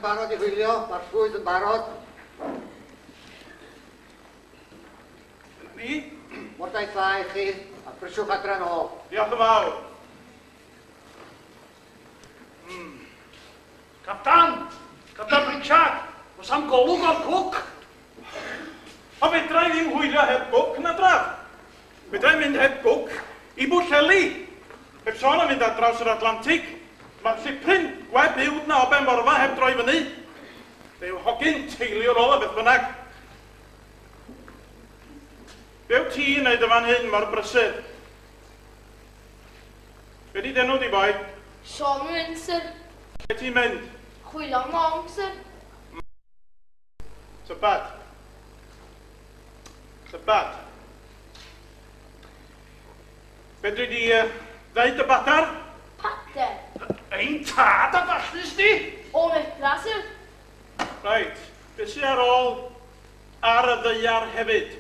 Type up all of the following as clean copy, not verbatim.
barod i hwylio, mae'r llwyth yn barod. Ni? Mordaith dda i chi, a brysiwch adre'n ôl. Diolch yn fawr. Captan! Captan Richard! Oes am golwg o'r cwc? O fedra i ddim hwylio heb gwc na draf. Fedra i mynd heb gwc i Bwllheli. Heb sôn am fynd ar draws yr Atlantig. Mae'r llipryn gweb uwd na o ben morfa heb droi fyny. Fe yw hogyn teiliwr o beth bynnag. Be wyt ti'n neud y fan hyn mor brysur? Be di d'enw di, boi? Sean Wyn, sir. Lle ti'n mynd? Chwilio am long, sir. Tybad. Tybad. Fedri di ddeud y badar? Pader? Ein tad a ballu sdi? O medra, sir. Reit. Be sy ar ôl ar y ddaear hefyd?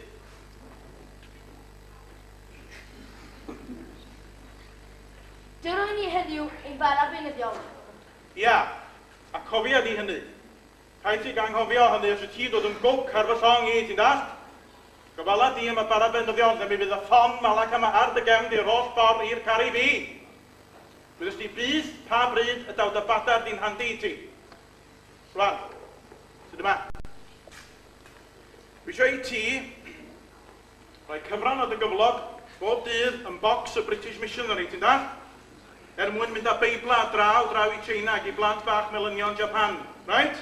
Dyrwn ni heddiw ein bara beunyddiol. Ia, a cofia di hynny. Rhaid ti ganghofio hynny os wyt ti'n dod yn gwc ar fy llong i, ti'n dallt? Gofala di am y bara beunyddiol, neu mi fydd y ffon malac am ar dy gefn di'r holl ffordd i'r Caribi. Byddys di byth pa bryd y daw dy badar di'n handi i ti. Rwan, sut yma? Dwi eisiau i ti rhoi cyfran o dy gyflog bob dydd yn bocs y British Missionary, ti'n dallt? Er mwyn mynd â Beibla draw draw i China ac i blant bach melynion Japan. Right?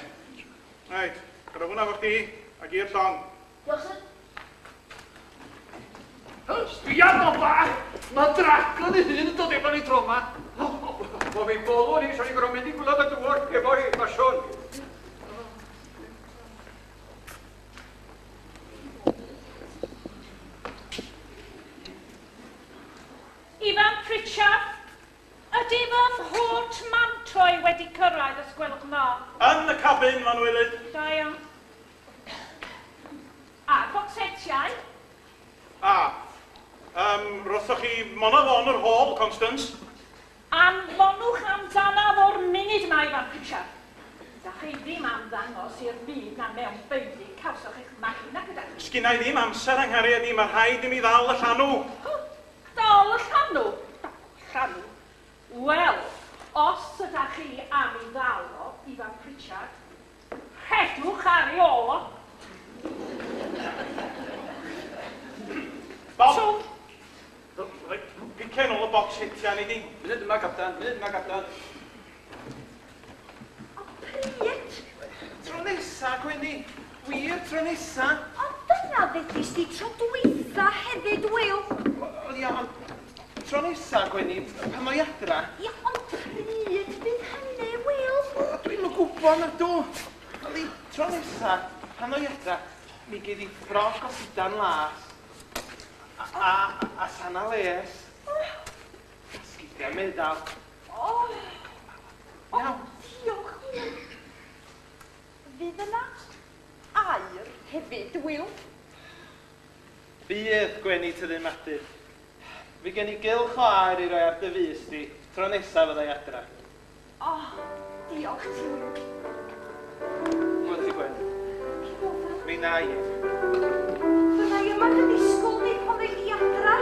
Right. Gyda hwnna fo chdi ac i'r llong. Diolch, sir. Sbia no ba! Mae dragon ei hun yn dod efo ni tro yma. Bo fi bolw ni, so ni'n gorfod mynd i gwlad y dŵr efo hi, mae Siôn. Ifan Pritchard, ydy fy mhortmanteau wedi cyrraedd os gwelwch yn dda? Yn y cabin, Manwylyd. Da iawn. A'r bocsetiau? A, rothoch chi mono fo yn yr hall, Constance. Anfonwch amdanaf o'r munud yma, Ifan Pritchard. Da chi ddim am ddangos i'r byd na mewn beudi cawsoch eich magu na gyda chi. Sgynna i ddim amser anghariad i, mae rhaid i mi ddal y llanw. Dal y llanw? Dal y llanw? Wel, os ydach chi am i ddal o, Ifan Pritchard, rhedwch ar ei ôl o. Bob! Twm! Picia nôl y bocs hetiau, nei di. Munud yma, captan, munud yma, captan. O, pryd? Tro nesa, Gwenny. Wir, tro nesa. Ond dyna ddedis di tro dwytha hefyd, Wil. Wel, ia, ond tro nesa, Gwenny, pan mae adra. Ia, ond pryd fydd hynny, Wil? Dwi'm yn gwybod na dw. Yli, tro nesa, pan mae adra, mi gei di ffrog o sidan las. A sana les. A sgidiau meddal. O, Iawn. Diolch, Wil. Fydd yna air hefyd, Wil? Fydd, Gwenny tyddyn madur. Fi gen i gylch o air i roi ar dy fys di, tro nesaf fyddai adra. O, diolch ti, Wil. Mwyn ti, Gwen. Mi na i. Fydda i yma dy ddisgwyl ni pan ddei di adra.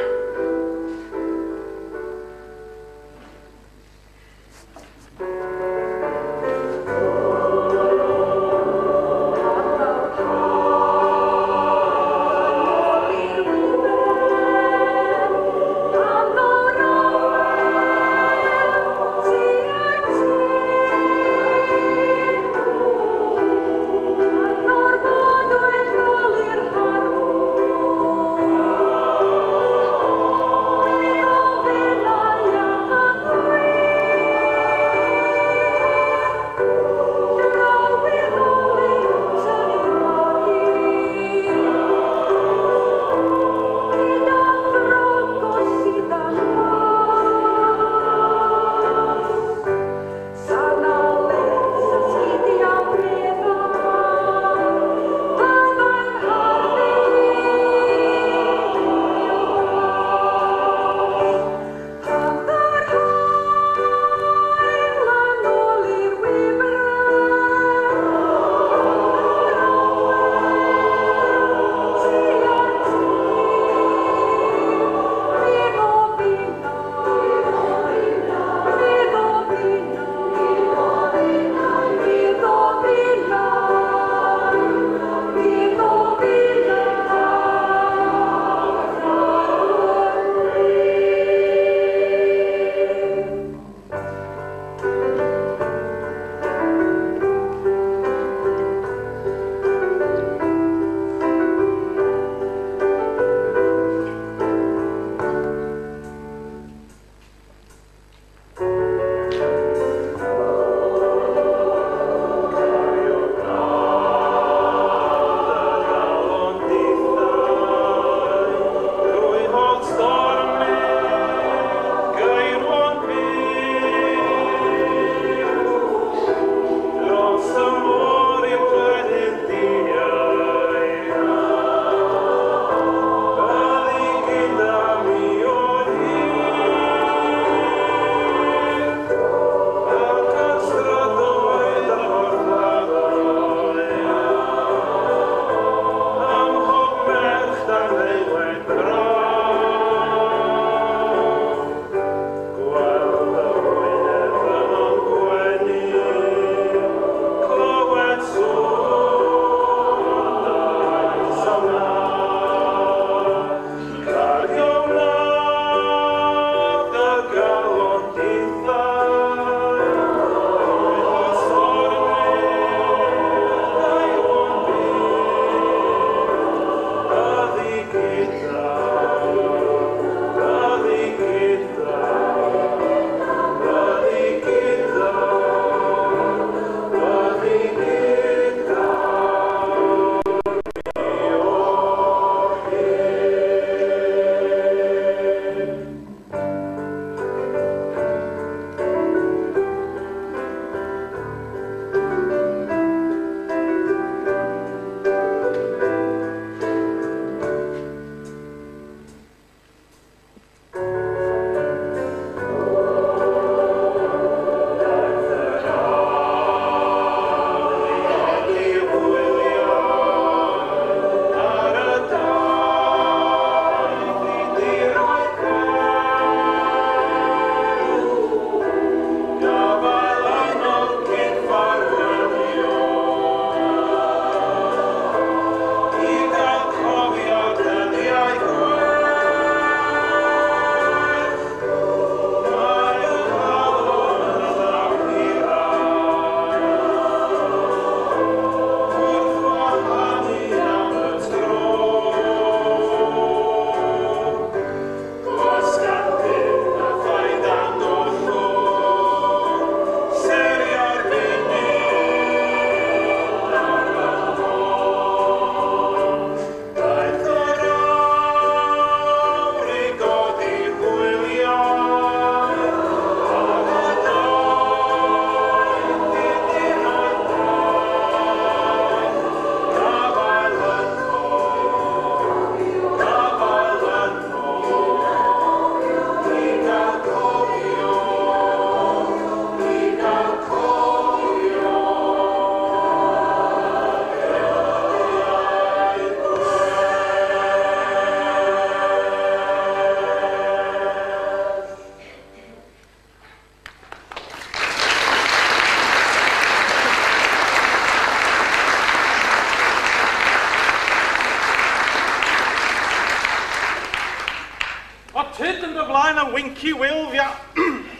Tyd yn dy flaen a Winky Will fia.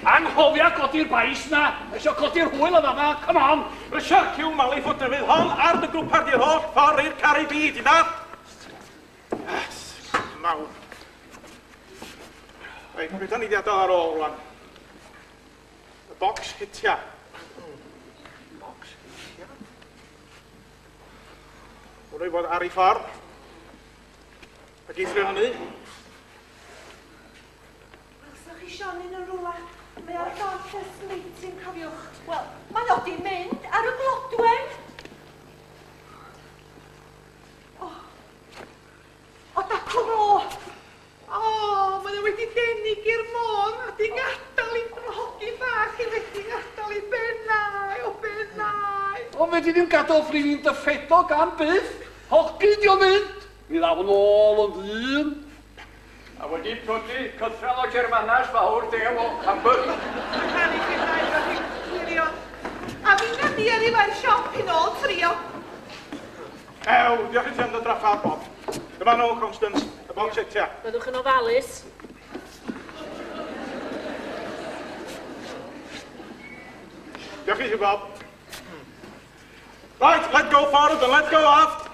Anghofia godi'r bais na. Isio codi'r hwyl yn fama, come on. Rysia'r cyw malu ffwt fydd hon ar dy grwpar di'r holl ffordd i'r Caribî, ti'n dallt? Yes, mawr. Reit, beth ni di adael ar ôl rwan? Y bocs hitia. Bocs hitia? Wrth i fod ar ei ffordd. Ac eithrio hynny. Welsoch chi Sionyn yn rhywle? Mae ar goll ers meeting, cofiwch. Wel, mae o di mynd ar y glodwen. O, o dacw fo. O, mae o wedi denig i'r môr a di gadael i hogyn bach i wedi gadael i bennau, o bennau. O, fe di ddim gadael ffrind dy ffedog am byth. Hogyn di o'n mynd. Mi ddaw yn ôl yn ddyn. A wedi prodi cythral o Germanas fawr dew o Hamburg. Rhannu chi ddau o chi gwirion. A finna di ar i mae'r siop i nôl trio. Ew, diolch i ti am dy draffa'r Bob. Dyma nhw, Constance, y bocs etia. Byddwch yn ofalus. Diolch i ti, Bob. Right, let go forward and let go aft.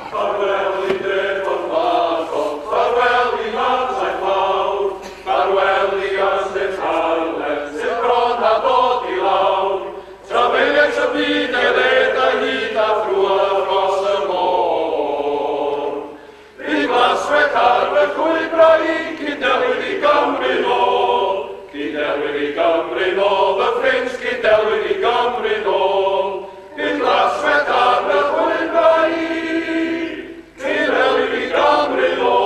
Farwel i dref Porthmadog, farwel i Nantlais mawr, farwel i Gastell Harlem, sydd bron a dod i lawr. Trafeiliais y byd ei led a hyd a thrwodd a thros y môr. Bu glaswellt ar fy llwybrau i, cyn delwydd i Gymru nôl. Cyn delwydd i Gymru nôl, fy ffrind, cyn delwydd i Gymru nôl. Bu glaswellt ar fy llwybrau i, cyn delwydd i Gymru nôl.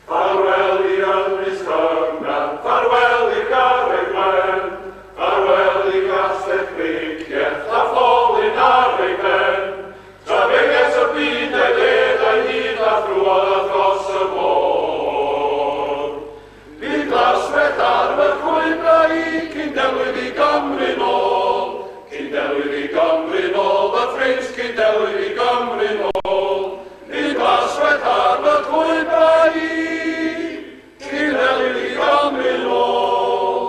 Farwel i Ynys Cymran, farwel i Garreg Wen, farwel i Gastell Cricieth a ffolyn ar ei ben. Trafeiliais y byd ei led a'i hyd a thrwodd a thros y môr. Bu glaswellt ar fy llwybrau i, cyn delwydd i Gymru nôl. Cyn delwydd i Gymru nôl, fy ffrind, cyn delwydd i Gymru nôl. Bu glaswellt ar fy llwybrau i, cyn delwydd i Gymru nôl.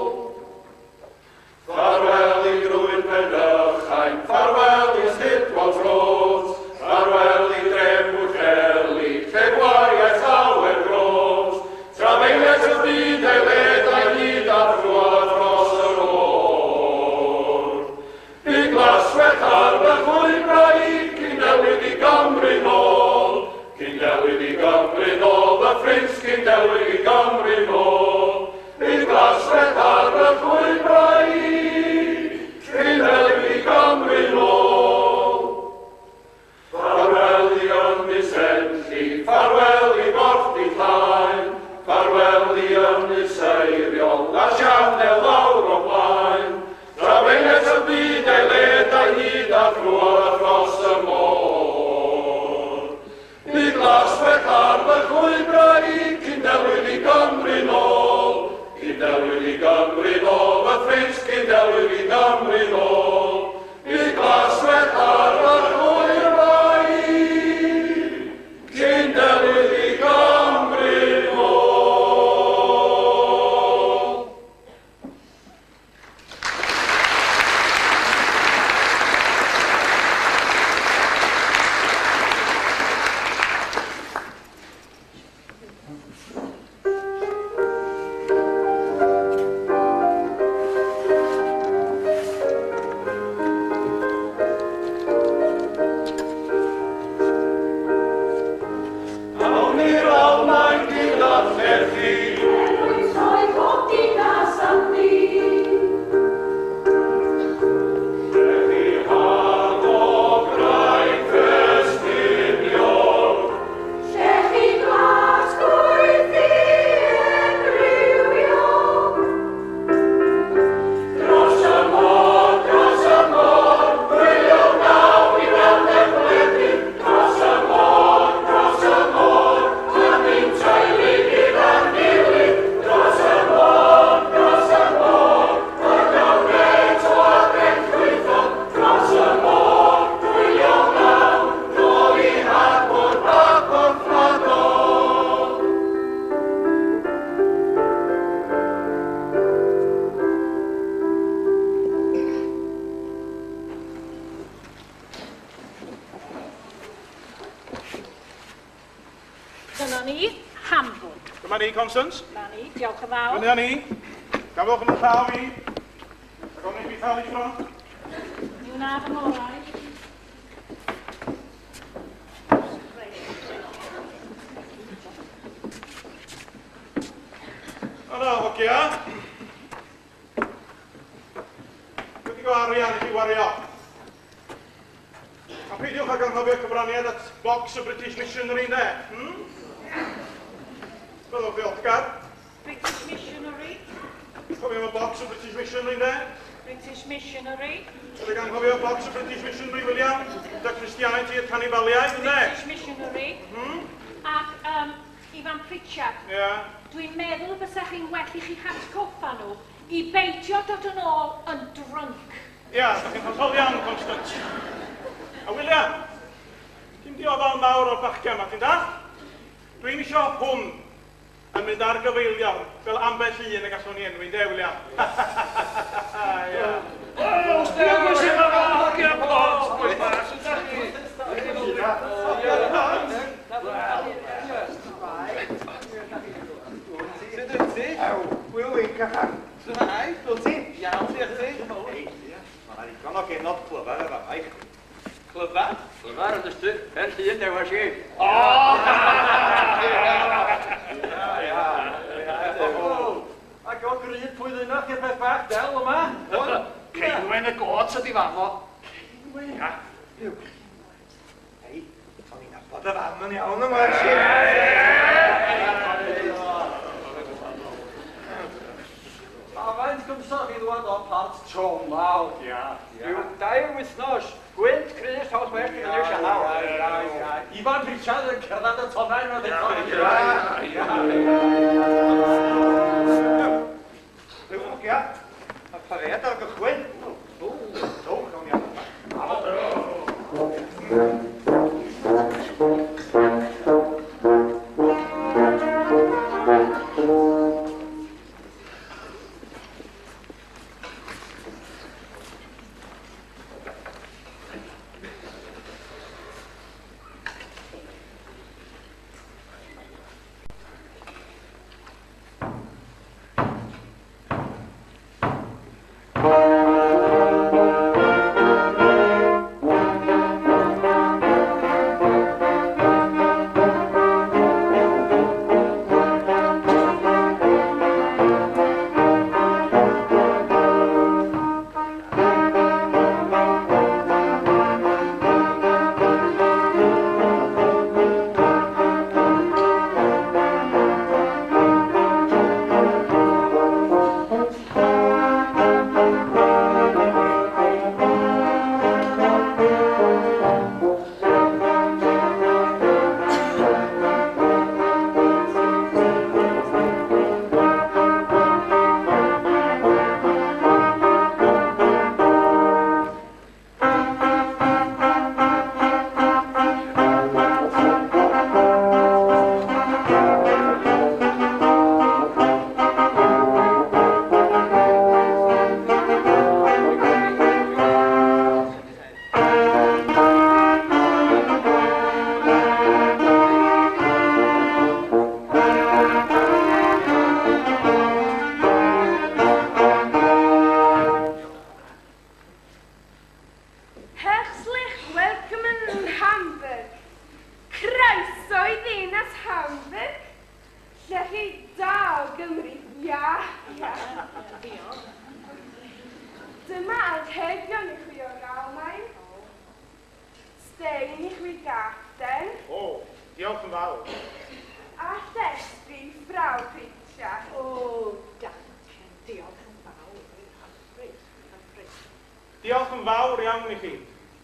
Farwel i grwyn Penychain, farwel i Ystudwal Rhodes, farwel i dref Pwllheli, lle gwariais awen gros. Trafeiliais y byd ei led a'i hyd a thrwodd a thros yr o'r. Bu glaswellt ar fy llwybrau i, cyn delwydd i Gymru nôl. Cyn delwydd i Gymru nôl, fy ffrind, cyn delwydd i Gymru nôl. Bu glaswellt ar fy llwybrau i, cyn delwydd i Gymru nôl. Farwel i Ynys Enlli, farwel i Borth Llaen, farwel i Ynys Seiriol, a sianel lawr o blaen. Trafeiliais y byd ei led a'i hyd a thrwodd a thros y môr. Bu glaswellt ar fy llwybrau i, cyn delwydd i Gymru nôl. Cyn delwydd i Gymru nôl, fy ffrind, cyn delwydd i Gymru nôl. Bu glaswellt ar fy llwybrau i, cyn delwydd i Gymru nôl. Awn i'r Almaen gyda llechi, llechi hardd o graig Ffestiniog. Dros y môr, dros y môr, brwyo naw i weld y gwledydd. Dros y môr, dros y môr, a ni'n teulu gyda ni. Dyna ni, Hamburg. Dyma ni, Constance. Dyna ni, diolch yn fawr. Dyna ni. Gafwch yn y llaw i. Ac o'n i fi thalu ffron. Mi wna fy ngorau. Yna, hogia. Wedi go arian i chi wario. A peidiwch ag anghofio cyfraniad at box y British Missionary, ynde? Byddwch ddiolchgar. British Missionary. Cofio am y box y British Missionary, ynde? British Missionary. Byddwch anghofio box y British Missionary, William. Da Christianity i'r canibaliaid, ynde? British Missionary. Ac Ifan Pritchard. Ie. Dwi'n meddwl bysa chi'n well i chi hatgoffa nhw i beidio dod yn ôl yn drunk. Ia, da chi'n hollol iawn, Constance. A William, ti'n diofal mawr o'r bachgen yma, ti'n dall? Dwi'n isio hwn yn mynd ar gyfeilion fel ambell un y gallwn ni enwi, de, William? Ia. O, sdim gwrs yma fel hogia plant, boys bach, sut ydach chi? Sut wyt ti? Ew, Wil Wink allan. Shwmae, dwyt ti? Iawn, diolch ti. Ei, mae 'na ddigon o genod clyfar yn fama i chwi. Clyfar? Clyfar, ydych ti? Pen llun dewas i. O! Ia, ia. Ac o gryd pwy ddynach i'r peth bach del yma? Ceinwen y got ydi fam o. Ceinwen? Ia. Yw, Ceinwen. Ei, o'n i'n nabod y fam yn iawn yma, si. A faint gymsoch chi ddwad o part trauma, ia. Rhyw dair wythnos, gwynt cryf South West i fyny'r sianel. Ifan Pritchard yn cerdded y tonnau yma ddechrau. Ia. Rhyw hogia, mae parêd ar gychwyn. Dowch, awn ni allan. Herzlich willkommen in Hamburg. Croeso i ddinas Hamburg. Lle chi da o Gymru. Ia, ia. Dyma anrhegion i chwi o'r Almaen. Stein i chwi gapten. O, diolch yn fawr. A llestri Frau Pritchard. O, danke, diolch yn fawr. Hyfryd, hyfryd. Diolch yn fawr iawn i chi.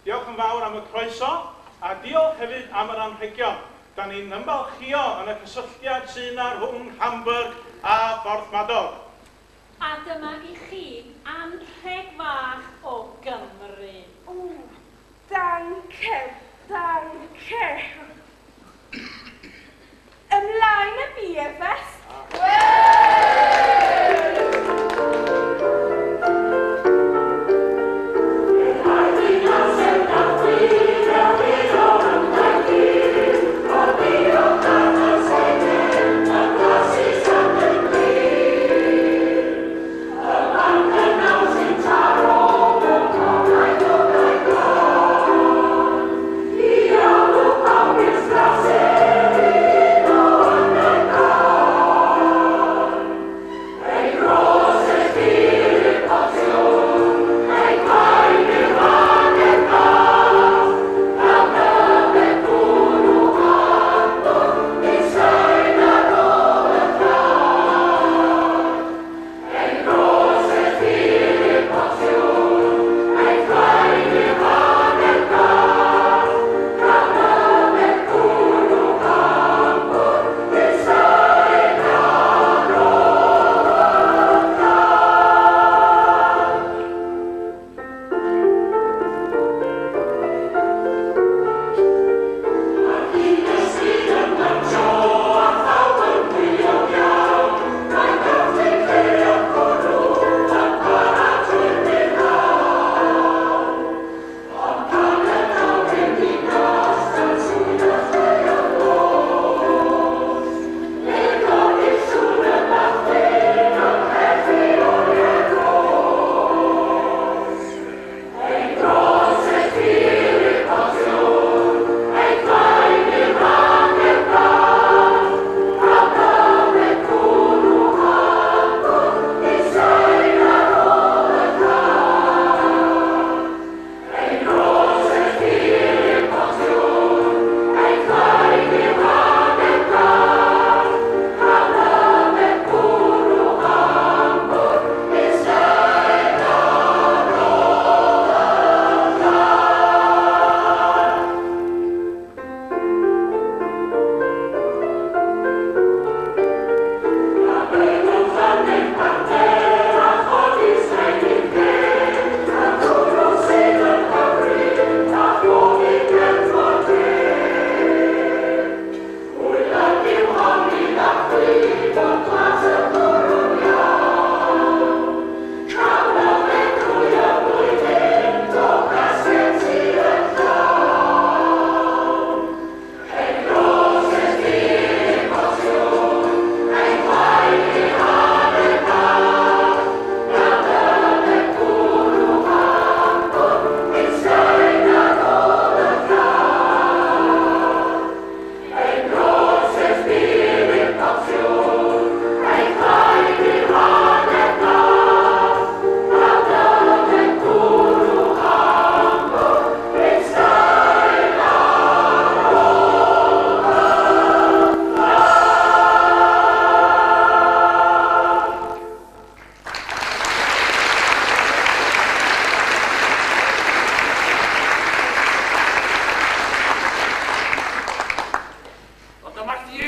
Diolch yn fawr am y croeso, a diolch hefyd am yr anrhegion. Da ni'n ymfalchïo yn y cysylltiad sydd yna rhwng Hamburg a Porthmadog. A dyma i chi anrheg fach o Gymru. O, danke, danke. Ymlaen y BFS. Thank you.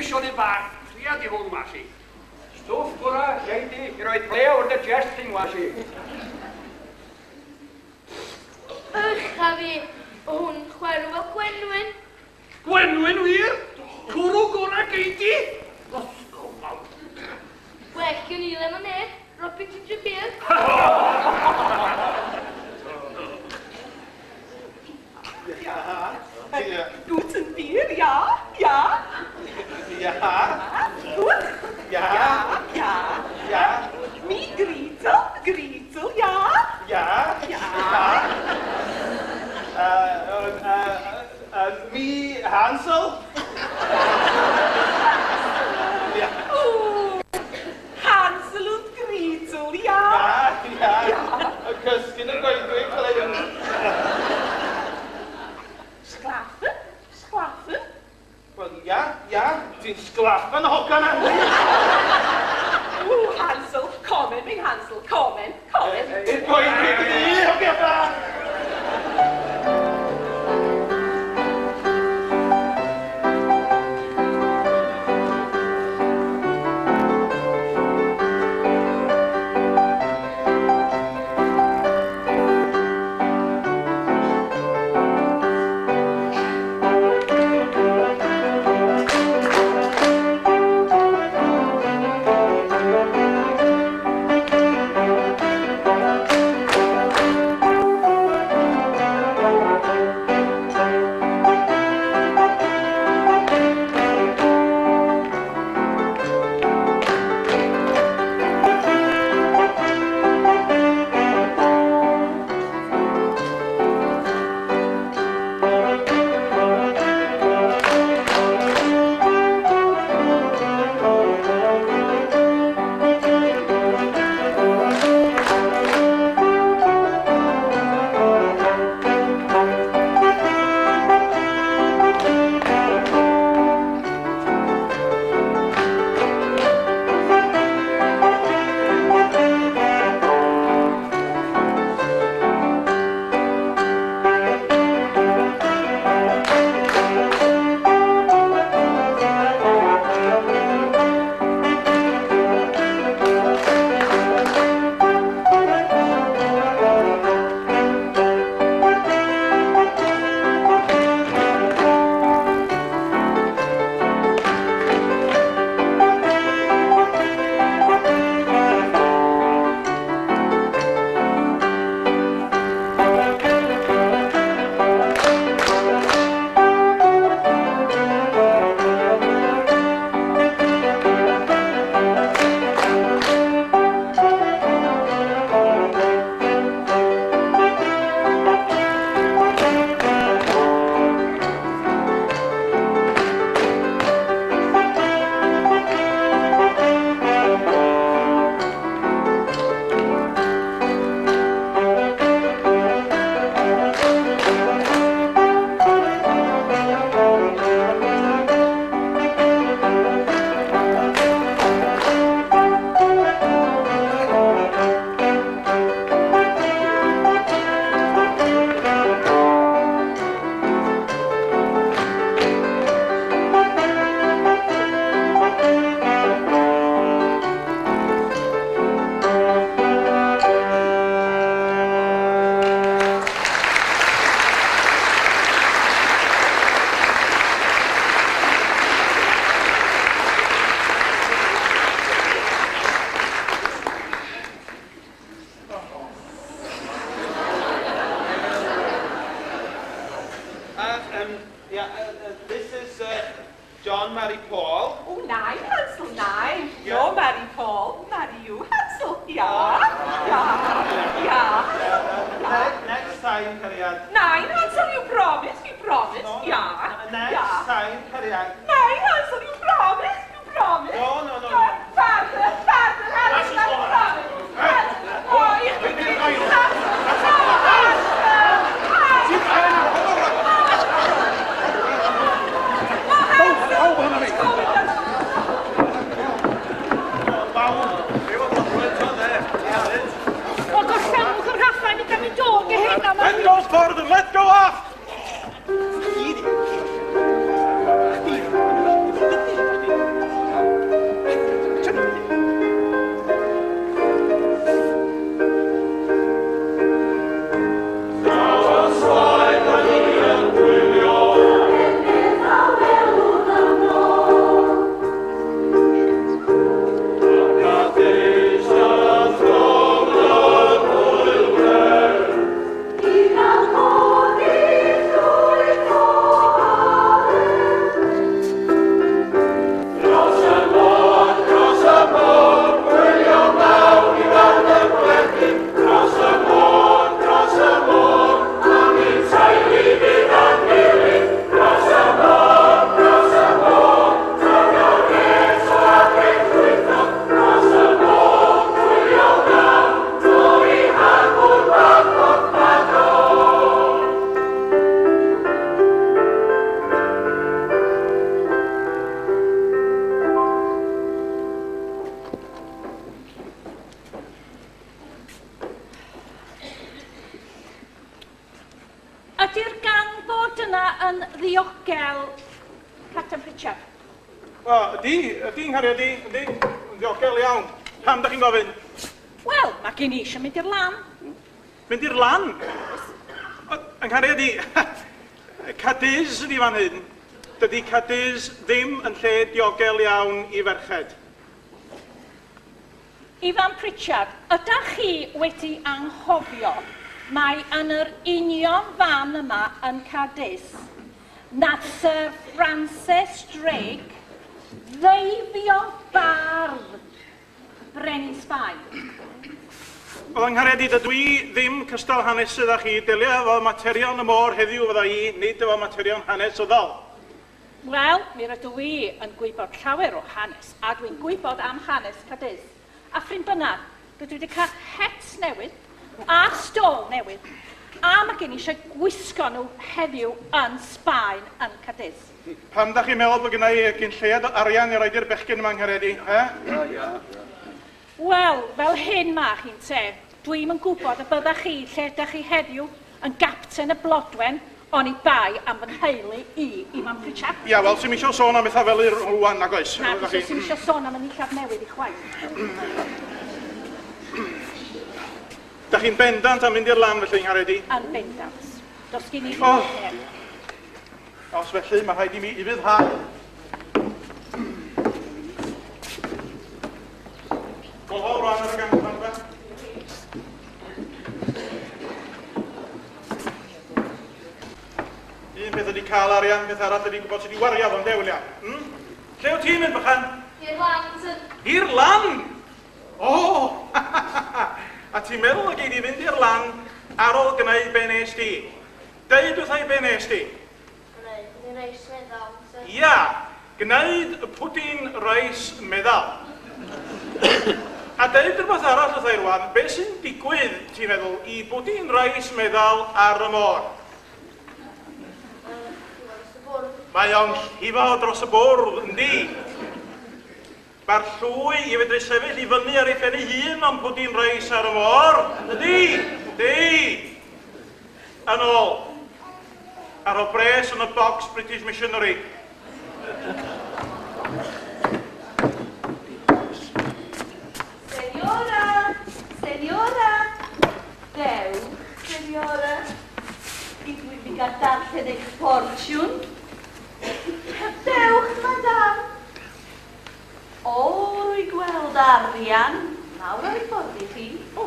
Sionyn bach, tria di hwn wasi. Stwff gwra, llei di, i roi ble o'r dy jesting wasi. Ych a fi, o hwn chwerw fel gwenwyn. Gwenwyn wir? Cwrw gwra gei di? Well gen i lemonade, Robin ginger beer. Ja. Guten Bier, ja, ja. Ja. Gut. Ja. Ja, ja. Ja. Mi Gretel, Gretel, ja. Ja. Ja. Mi Hansel. Ja. Oh, Hansel und Gretel, ja. Ja, ja. Cysgu'n y goedwig fel ein... Sklaffen, sklaffen. Wel, ia, ia, ti'n sglaffan y hogan yna. Ww, Hansel, comen, mi Hansel, comen, comen. I'r goedwig ni, hogia bach! This is John marry Paul. Oh, nein, Hansel, nein. Yeah. No marry Paul, marry you, Hansel. Ja, ja, ja. Next time, cariad. Nein, Hansel, you promise, you promise. No, no. Ja. Next time, cariad. Nein, Hansel, you promise, you promise. No, no, no. No. Father, father, Hansel, I promise. Hansel, oh, ich bin Hansel. Hansel, Hansel. Let go further, let go off! fel Captain Pritchard? O, ydi, ydi, nghariad i, ydi, yn ddiogel iawn. Pam da chi'n gofyn? Wel, mae gen i eisiau mynd i'r lan. Mynd i'r lan? Yng nghariad i, Cadiz ydi fan hyn. Dydy Cadiz ddim yn lle diogel iawn i ferched. Ifan Pritchard, ydach chi wedi anghofio mae yn yr union fan yma yn Cadiz nath Sir Francis Drake ddeifio bardd Brenin Sbaen? Wel, yng nghariad i, dydw i ddim cystal hanesydd â chi. Delio efo materion y môr heddiw fydda i, nid efo materion hanesyddol. Wel, mi rydw i yn gwybod llawer o hanes, a dwi'n gwybod am hanes Cadiz. A phryn bynnag, rydw i wedi cael het newydd, a stôl newydd, a mae gen i eisiau gwisgo nhw heddiw yn Sbaen yn Cadiz. Pam da chi'n meddwl bod gynna i gyn lleiad o arian i roid i'r bechgyn yma yng nghariad i, he? Ia, ia. Wel, fel hyn ma chi'n te, dwi'm yn gwybod y byddach chi lle ydach chi heddiw yn gapten y Blodwen, oni bai am fy nheulu i, Ifan Pritchard. Ia, wel, sy'm isio sôn am bethau fel yr rŵan, nag oes? Na, sy'm isio sôn am y nillad newydd i chwaith. Da chi'n bendant am mynd i'r lan felly, nghariad i? Yn bendant. Does gen i ddim lle. Os felly, mae rhaid i mi ufuddhau. Gofal rwan ar y gangplank bach. Un peth ydi cael arian, peth arall ydi gwybod sut i wario fo, ynde, William? Hmm? Lle wyt ti'n mynd, bychan? I'r lan, sir. I'r lan? O! A ti'n meddwl y gei di fynd i'r lan ar ôl gwneud be nes di? Deud wrtha i be nes di. Gwneud pwdin reis meddal, sir. Ia, gwneud y pwdin reis meddal. A deud rhywbeth arall wrtha i rwan, be sy'n digwydd, ti'n meddwl, i bwdin reis meddal ar y môr? Mae o'n llifo dros y bwrdd, yndi? Mae'r llwy i fedru sefyll i fyny ar ei phen ei hun ond pwdin reis ar y môr, yndi? Yndi? Yn ôl. Ar o bres yn y box British Missionary. Senora! Senora! Dewch, senora. I dwi wedi cael darllen eich ffortiwn. Dewch, madam. O, rwy gweld arian. Mawr ar ei ffordd i chi. O.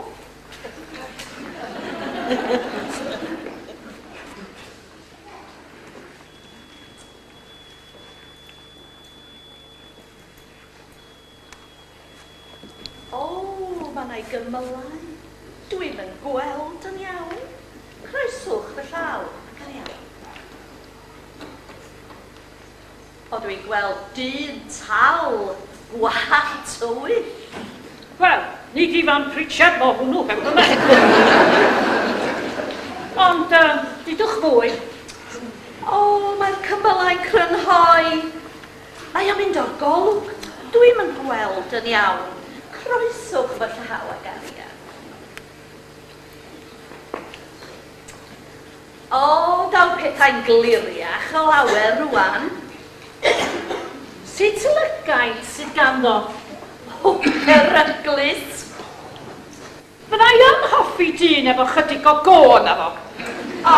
O, mae yna gymylau. Dwi'm yn gweld yn iawn. Croeswch fy llaw ac arian. O, dwi'n gweld dyn tal, gwallt tywyll. Wel, nid Ifan Pritchard mo hwnnw, beth bynnag. Ond, dudwch fwy. O, mae'r cymylau'n crynhoi. Mae o'n mynd o'r golwg. Dwi'm yn gweld yn iawn. Croeswch fy llaw ag arian. O, daw pethau'n gliriach o lawer rwan. Sut lygaid sydd ganddo? O, peryglus. Fydda i yn hoffi dyn efo chydig o gôn efo. O,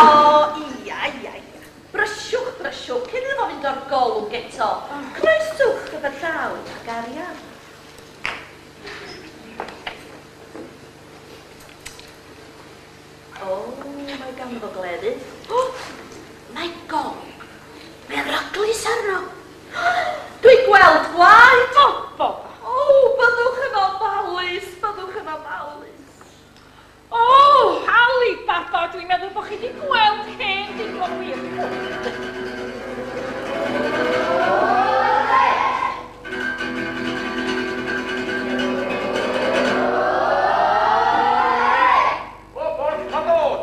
ia, ia, ia. Brysiwch, brysiwch, cyn iddo fo fynd o'r golwg eto. Croeswch gyda llaw ac arian. O, mae ganddo gleddyf. O, mae golwg. Peryglus arno. Dwi'n gweld gwaed. O, bob. O, byddwch yn ofalus, byddwch yn ofalus. O, Ali Baba, dwi'n meddwl bod chi wedi gweld hen digon wir. O, bord, come on!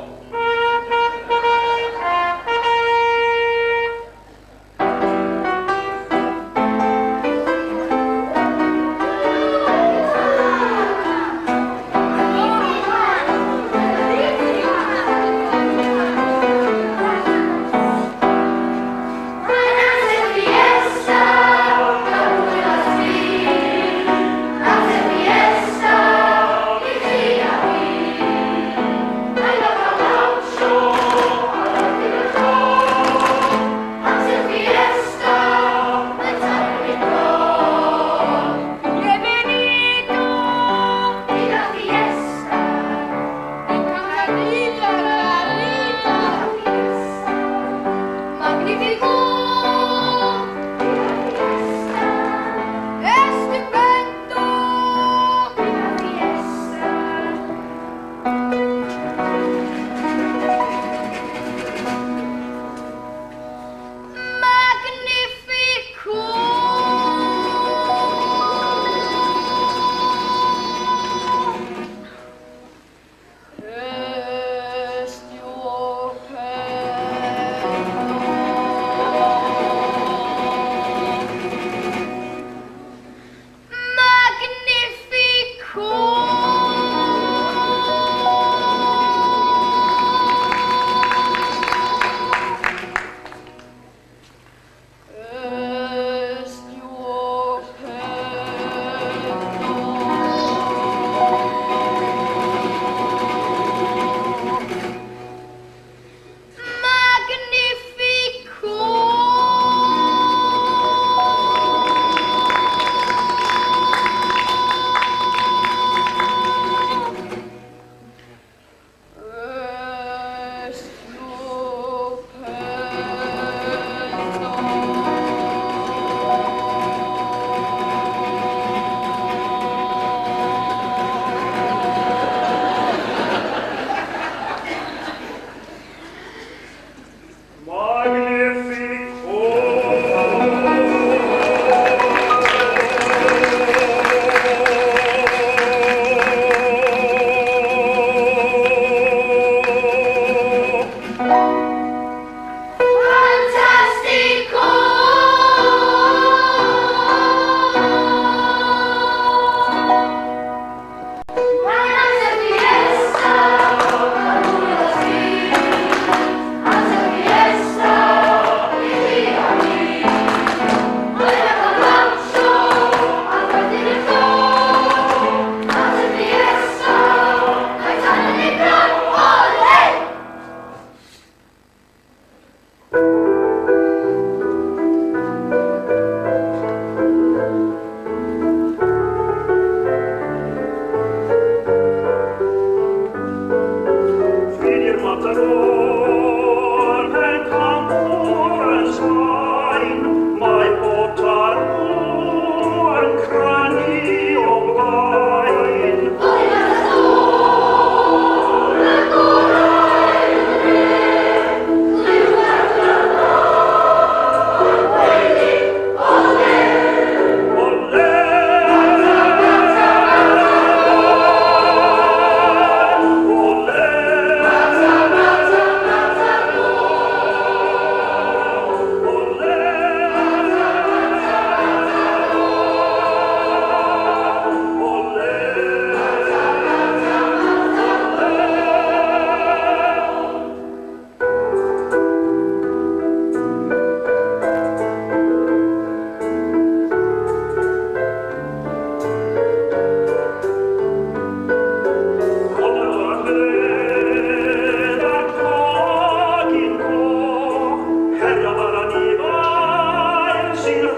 Bye.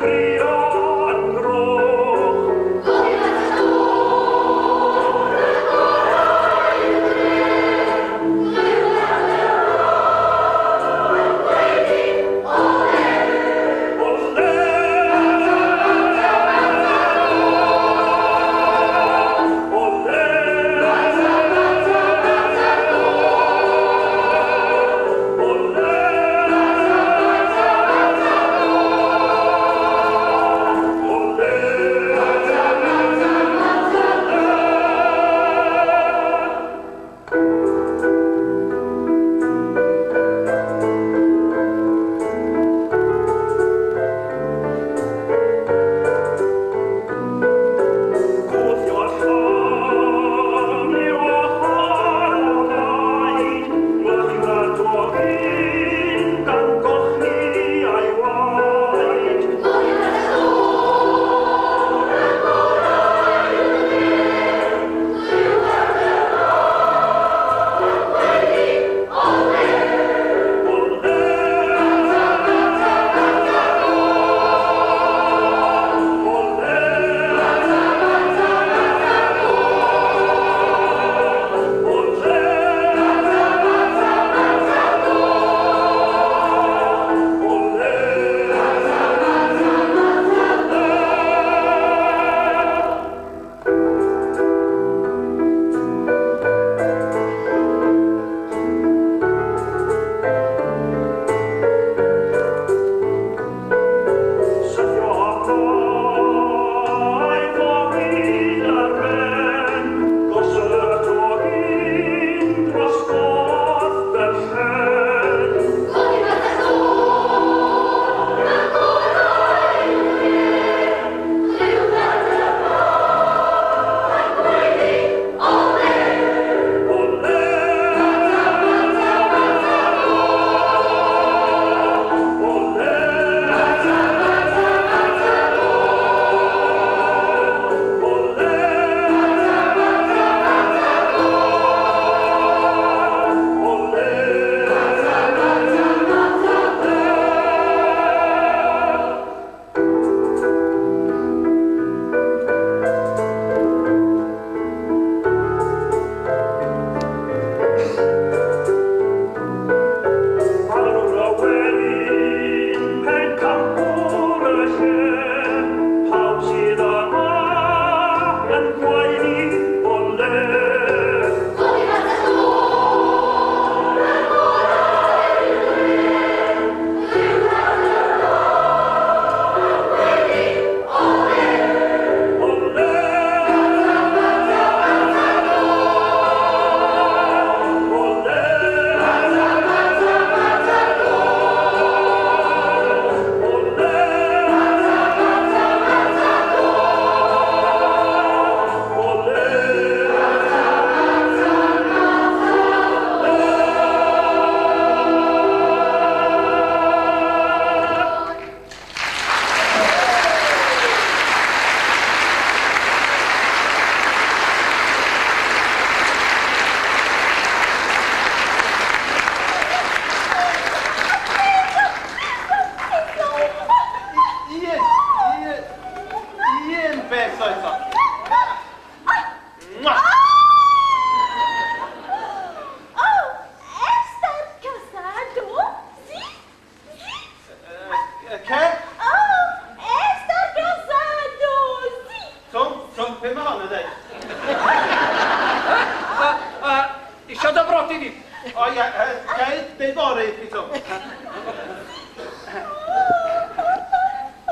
crio yn groch.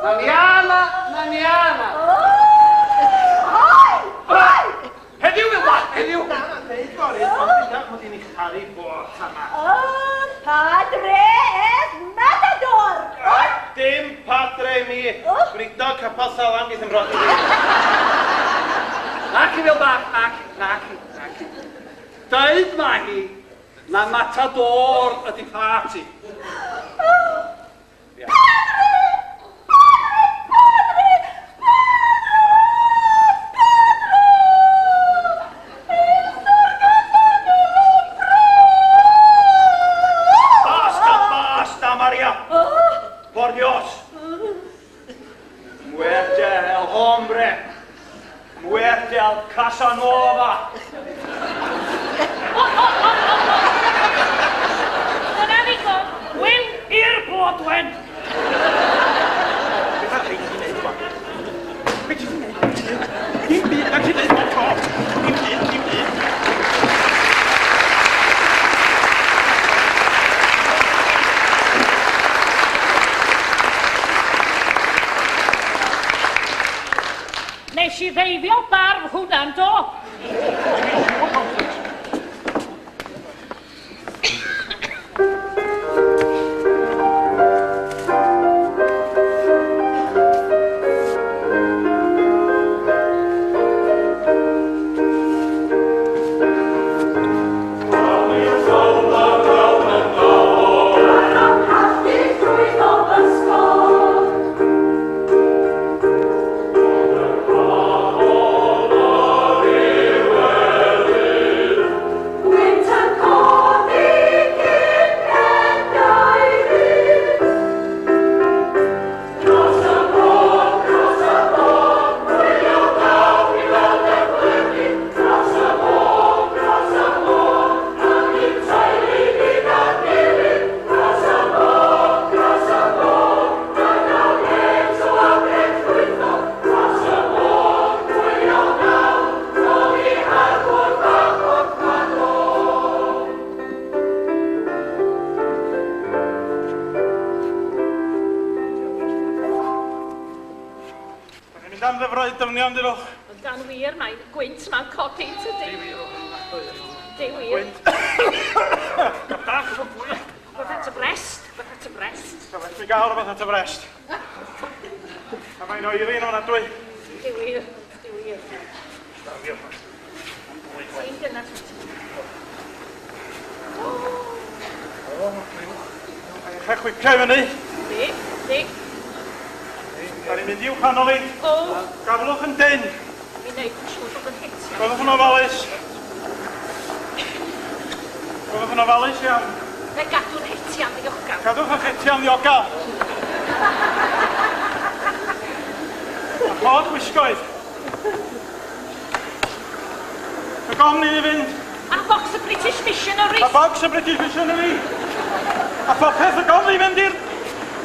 Naniana, naniana. Heddiw, Wilma, heddiw. Na, deud fory, ond mod i'n ei charu bot yma. Padre es matador. Dim padre mi. Brito capel salam bydd yn rodi fi. Naci, Wilma, naci, naci, naci. Deud ma hi na matador ydi party. Basta, basta, Maria! Por Dios! Muerte el hombre. Muerte al Casanova. O, o, o, o, o. Dyna ddigon. Wil i'r Blodwen. Beth ar rhaid i wneud, wan? Beth ti'n wneud? Dim byd, na ti'n wneud bob tro. Dim byd, dim byd. Nes i ddeifio barf hwnna'n do. Mynd am ddyfroedd dyfnion, dydwch. Ond dan wir, mae'n gwynt ma'n codi, tydi? Di wir. Gwynt. Bach o fwy. Rhywbeth at y brest, rhywbeth at y brest. So, well mi gael rhywbeth at y brest. A mae'n oeri yn ofnadwy. Di wir, di wir. Ti'n gynnar. Mae'n eich chwipio i fyny. Di, di. Da ni'n mynd i'w canol i. O. Gaflwch yn dyn. Mi wneud yn siŵr bod yn hitio. Byddwch yn ofalus. Byddwch yn ofalus iawn. Fe gadw'n hetia'n ddiogel. Cadwch eich hetia'n ddiogel. A chod wisgoedd. Y gofn i ni fynd. A box y British Missionary. A box y British Missionary. A phopeth y gofn i fynd i'r...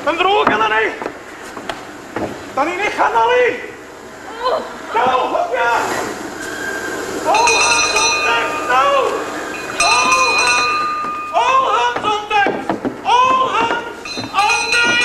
yn ddrwg yna ni. Da ni'n ei chanol i! Daw, hogia! All hands on deck now! All hands! All hands on deck! All hands on deck!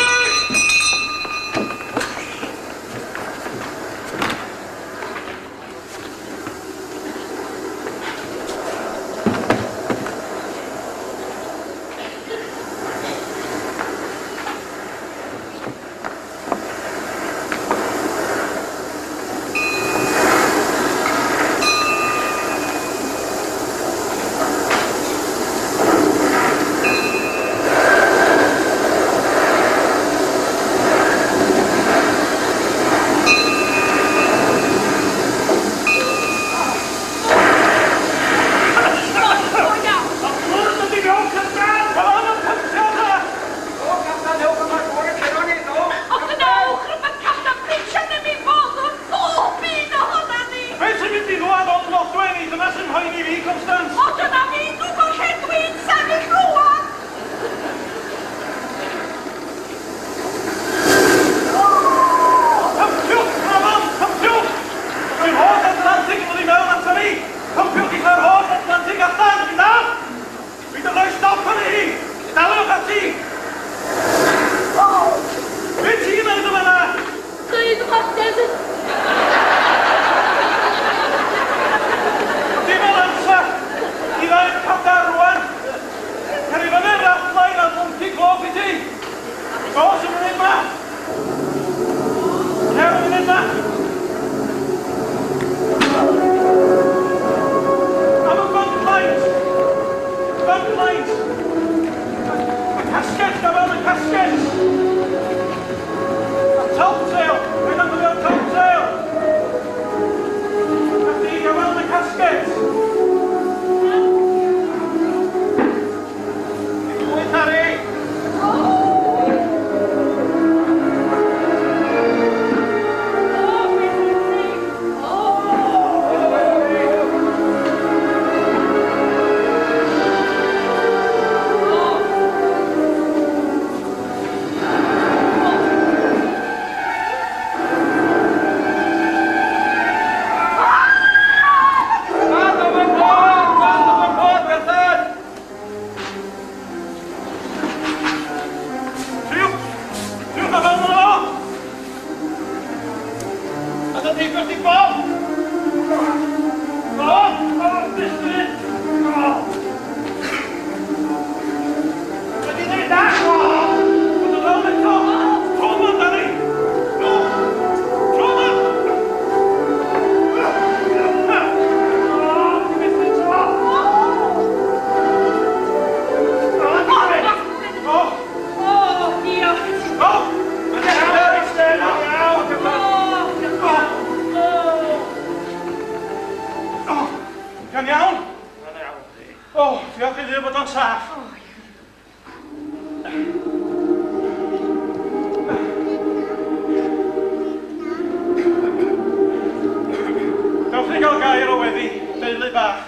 Oedd heibio chdi bom! O! O! Bysbryd! O! Wedi dweud na! O! Oedd o'n lawn eto! Tro amdani! O! Tro yma! O! Ti'n methu tro! O! O! O, diolch. O! O! Iawn iawn? O, diolch i Dduw bod o'n saff. Dewch ni gael gair o weddi, deulu bach.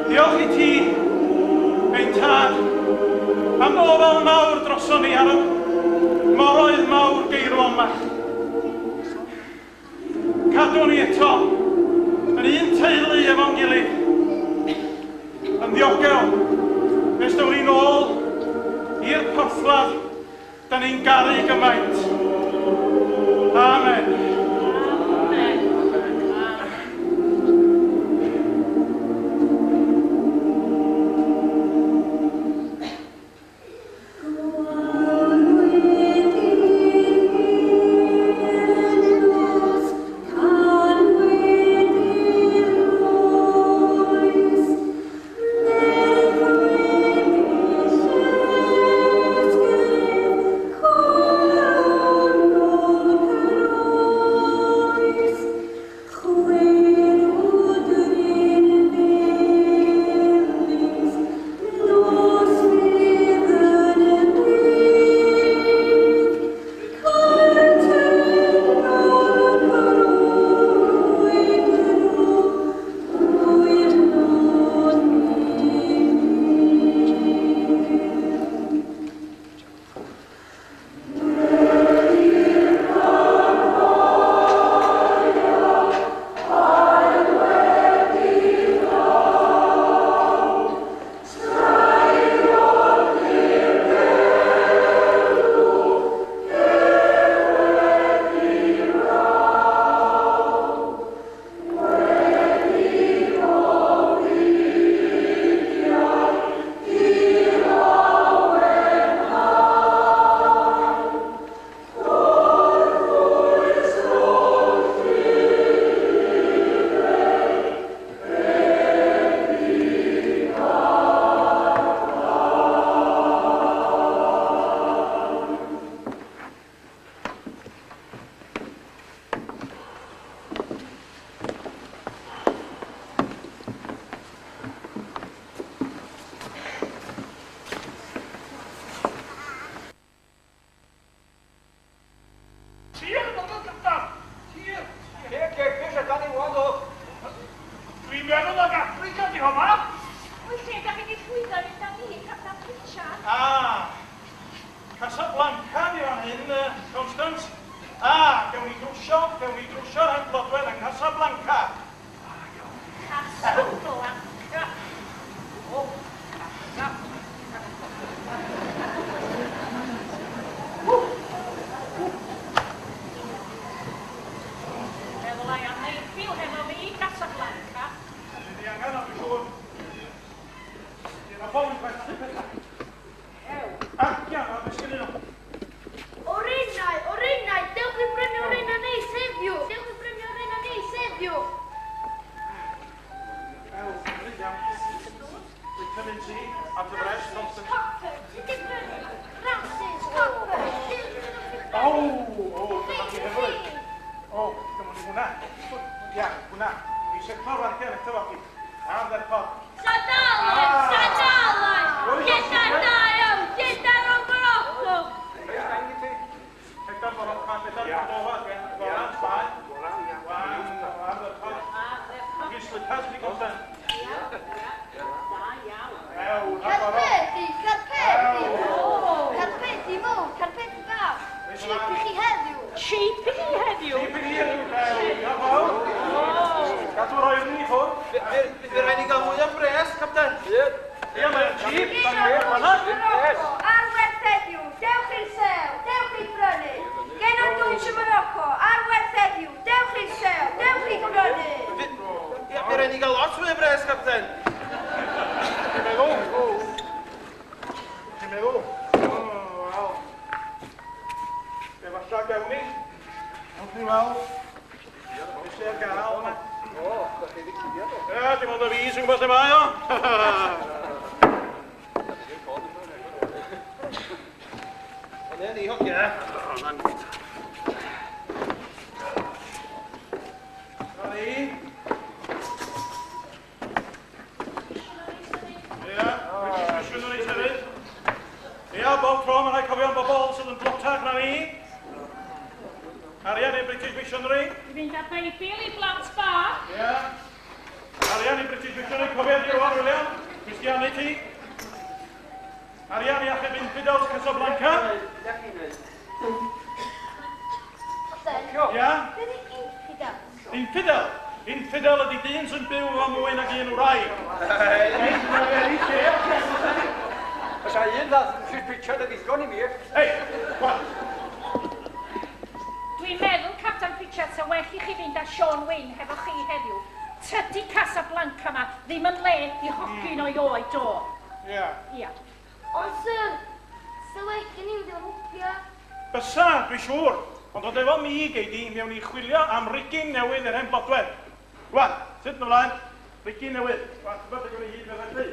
Diolch i ti, ein tad, am ofal mawr droson ni ar y moroedd mawr geirwon yma. Cadw ni eto, yn un teulu efo'n gilydd, yn ddiogel, nes down ni'n ôl i'r porthladd da ni'n garu gymaint. Amen. Amen. Tir, gyntaf! Tir! Dwi'n meddwl ag Africa di hwnna! Wyt lle da chi wedi llwyddo i fynd â ni, Captain Pritchard? Ah, Casablanca di fan hyn, Constance. Ah, gewn ni drwsio'r hen blodwen yn Casablanca. Casablanca. O, Casablanca. Meddwl ai am Mayfield hefo fi i Casablanca. Dwi angen o'n siŵr. Dyna ffôn gwerthu pethau. Agian, a beth sgennyn nhw? Orenau, orenau, dewch i brynu orenau neis heddiw. Dewch i brynu orenau neis heddiw. Wel, iawn. Vitamin C, at y fresh, nonsense. Copper, ti di brynu brasys, copper. O, o, dyma chi hefyd. O, dyma ni hwnna. Ia, hwnna. Ni setlo'r fargen eto fo chi. Ardderchog. Sadalau, sadalau. Gyda daio, gyda Morocco. Pedair Morocco, pedair Cordoba, Goran, Sbaen. Waw, ardderchog. Fi slippers i Constance. Da iawn. Ew, rhagorol. Carpeti, carpeti. Carpeti mowr, carpeti bach. Cheap i chi heddiw. Cheap i chi heddiw. Cheap i chi heddiw. Diolch fawr. Gadw'r oerni i ffwrdd. Fydd rhaid i gael mwy o bres, Capten. Ie, mae'n cheap. Morocco, ar werth heddiw, dewch i'r sel, dewch i brynu. Genod dwys y Morocco, ar werth heddiw, dewch i'r den? Ti'n meddwl? Ti'n meddwl? O, wel. Efallai gawn ni. Ond ni weld. Be sy ar gael yma? O, da chi wedi cuddiad o. Ie, dim ond y fi sy'n gwybod lle mae o. Ond ni, hogia. Na ni. Ia, British Missionaries hefyd. Ia, bob tro mae'n rhaid cofio am bobl sydd yn dlotach na ni. Arian i British Missionary. I fynd â Beibl i blant bach. Ia. Arian i British Missionary, cofia di rwan, William. Christiani ti. Arian i achub Infidels Casablanca. Ia? Be di infidel? Infidel? Infidel ydy dyn sy'n byw efo mwy nag un wraig. Oes a un ddath Mrs Pritchard yn ddigon i mi. Hei, gwan. Dwi'n meddwl, Captain Pritchard, sa well i chi fynd â Siôn Wyn hefo chi heddiw. Tydi Casablanca yma ddim yn le i hogyn o'i oed o. Ia. Ia. Ond syr, sa well gen i fynd efo hwpia. Bysa, dwi'n siŵr. Ond oedd efo mi gei di mewn i chwilio am rigin newydd yr hen blodwedd. Rwan, sut yn ymlaen? Rigin newydd. Rwan, ti'n bod yn gwneud hyd felly?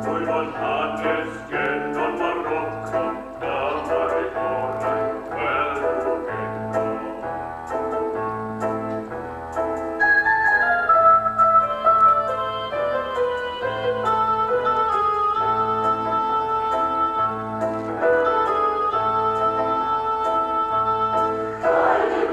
Dwyfon hanes genon Morocco, dyma'r ei gorau, wel nhw genno. Rhaid i'r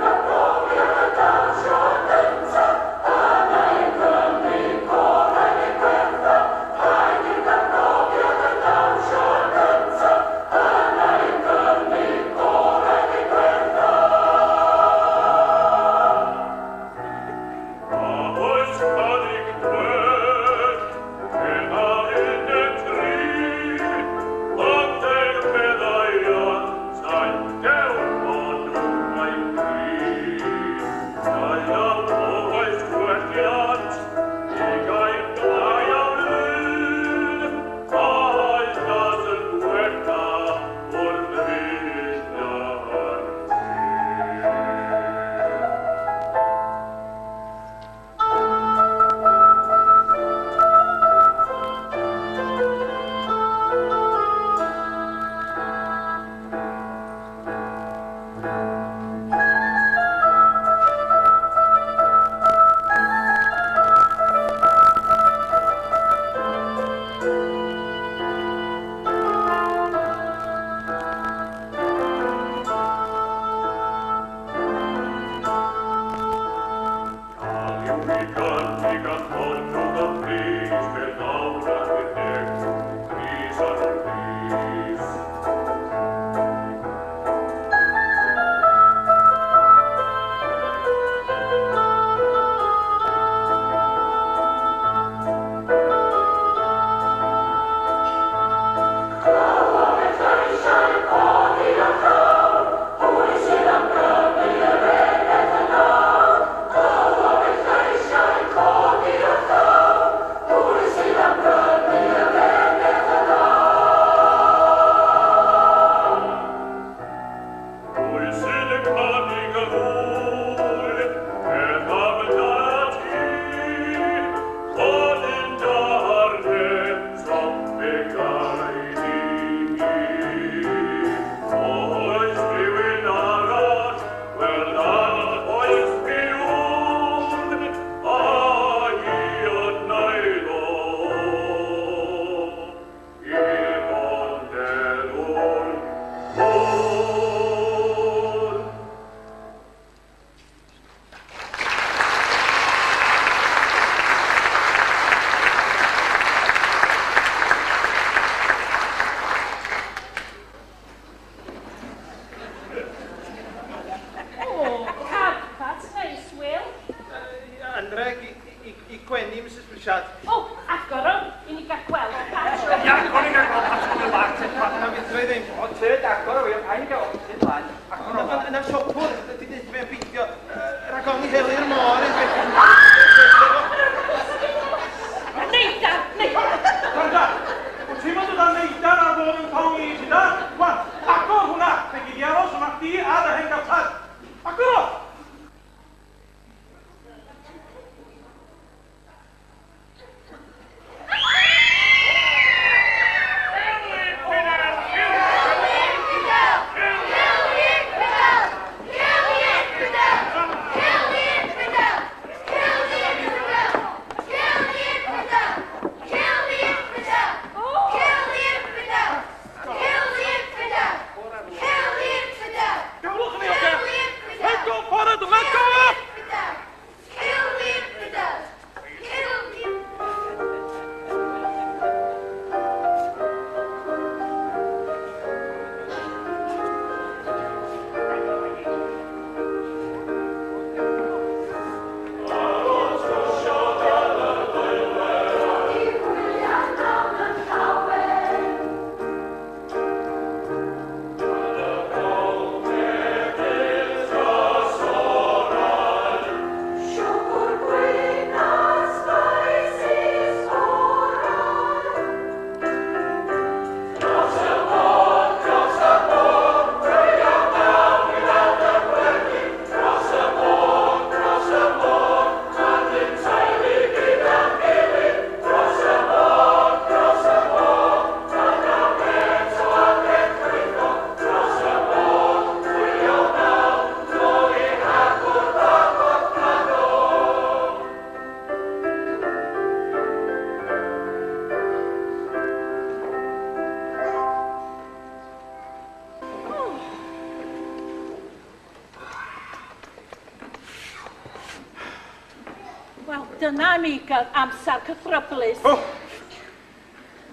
Dyna mi gael amser cythryblus. O!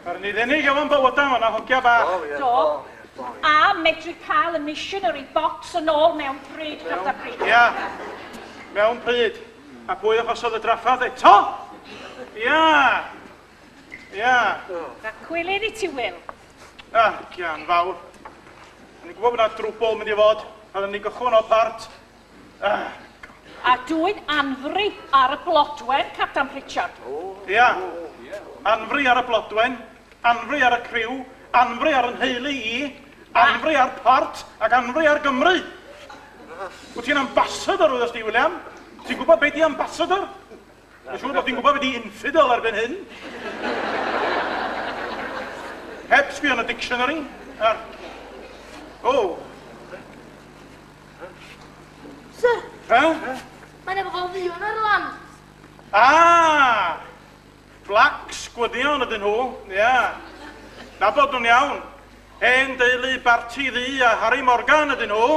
Ar ni ddenig efo'n bywydau yma, hogia bach. Do. A medru cael y missionary box yn ôl mewn pryd, Captain Pritchard. Ia, mewn pryd. A pwy achosodd y draffath eto? Ia. Ia. Na cwilydd i ti, Wil. Ah, gian fawr. O'n i'n gwybod bod yna drwbl mynd i fod. A ni'n gychwyn o part. Ah. A dwi'n anfri ar y blodwen, Captain Pritchard. Ia. Anfri ar y blodwen, anfri ar y criw, anfri ar yn nheulu i, anfri ar Port ac anfri ar Gymru. Wyt ti'n ambassador, wyddost ti, William? Ti'n gwybod beth di ambassador? Dwi'n siŵr bod ti'n gwybod beth di infidel erbyn hyn. Heb sbio yn y dictionary. O. Sir. Ha? Mae'n efo fel ddion ar y lan. Ah! Blacks, gwyddion ydyn nhw. Ia. Nabod nhw'n iawn. Hen deulu Barti Ddu a Harry Morgan ydyn nhw.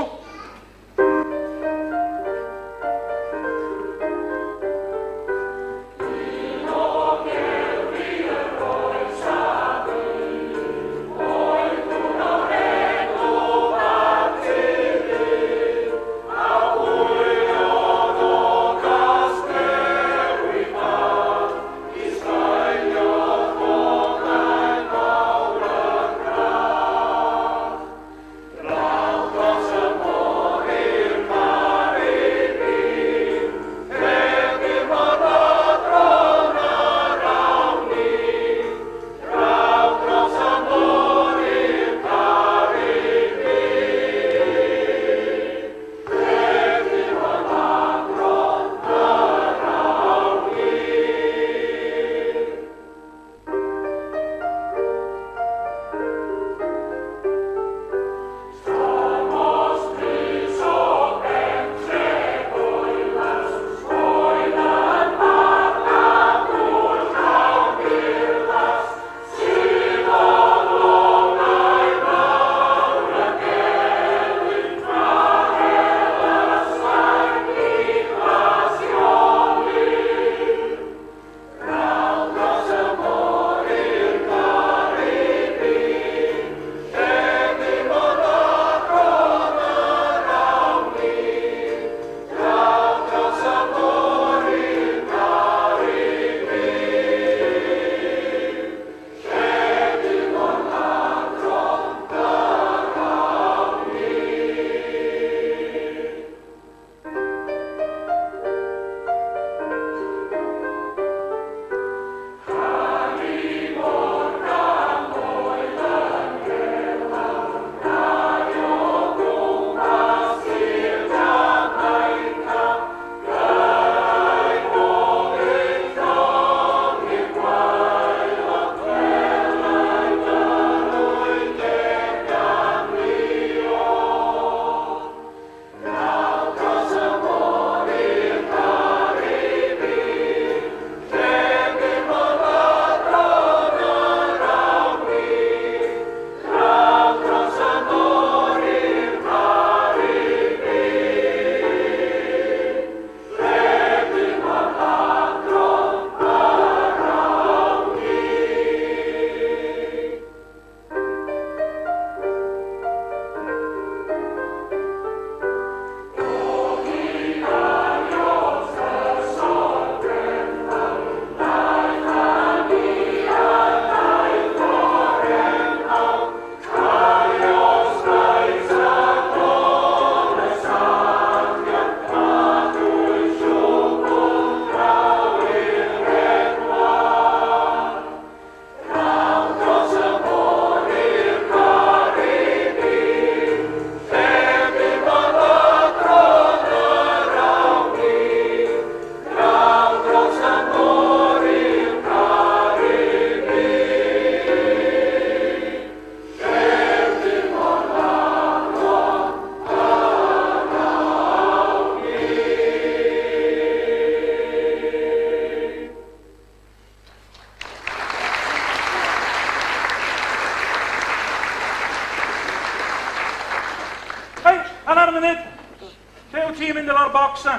Lle wyt ti'n mynd efo'r bocs na?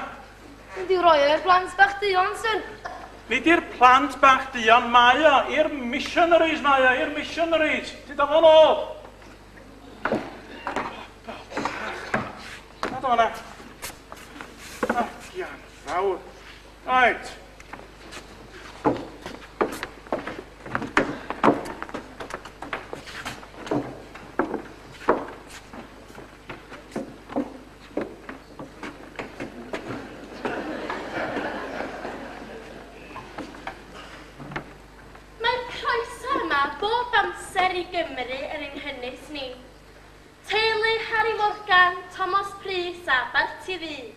Mynd i'w roi o'r blant bach duon, sir. Nid i'r plant bach duon mae o, i'r missionaries mae o, i'r missionaries. Ti dal o'n ôl. Nad o na. Gian fawr. Right. Mae'r croeso yma bob amser i Gymru yn ein hynys ni. Teulu Harry Morgan, Thomas Prys a Barti Ddu.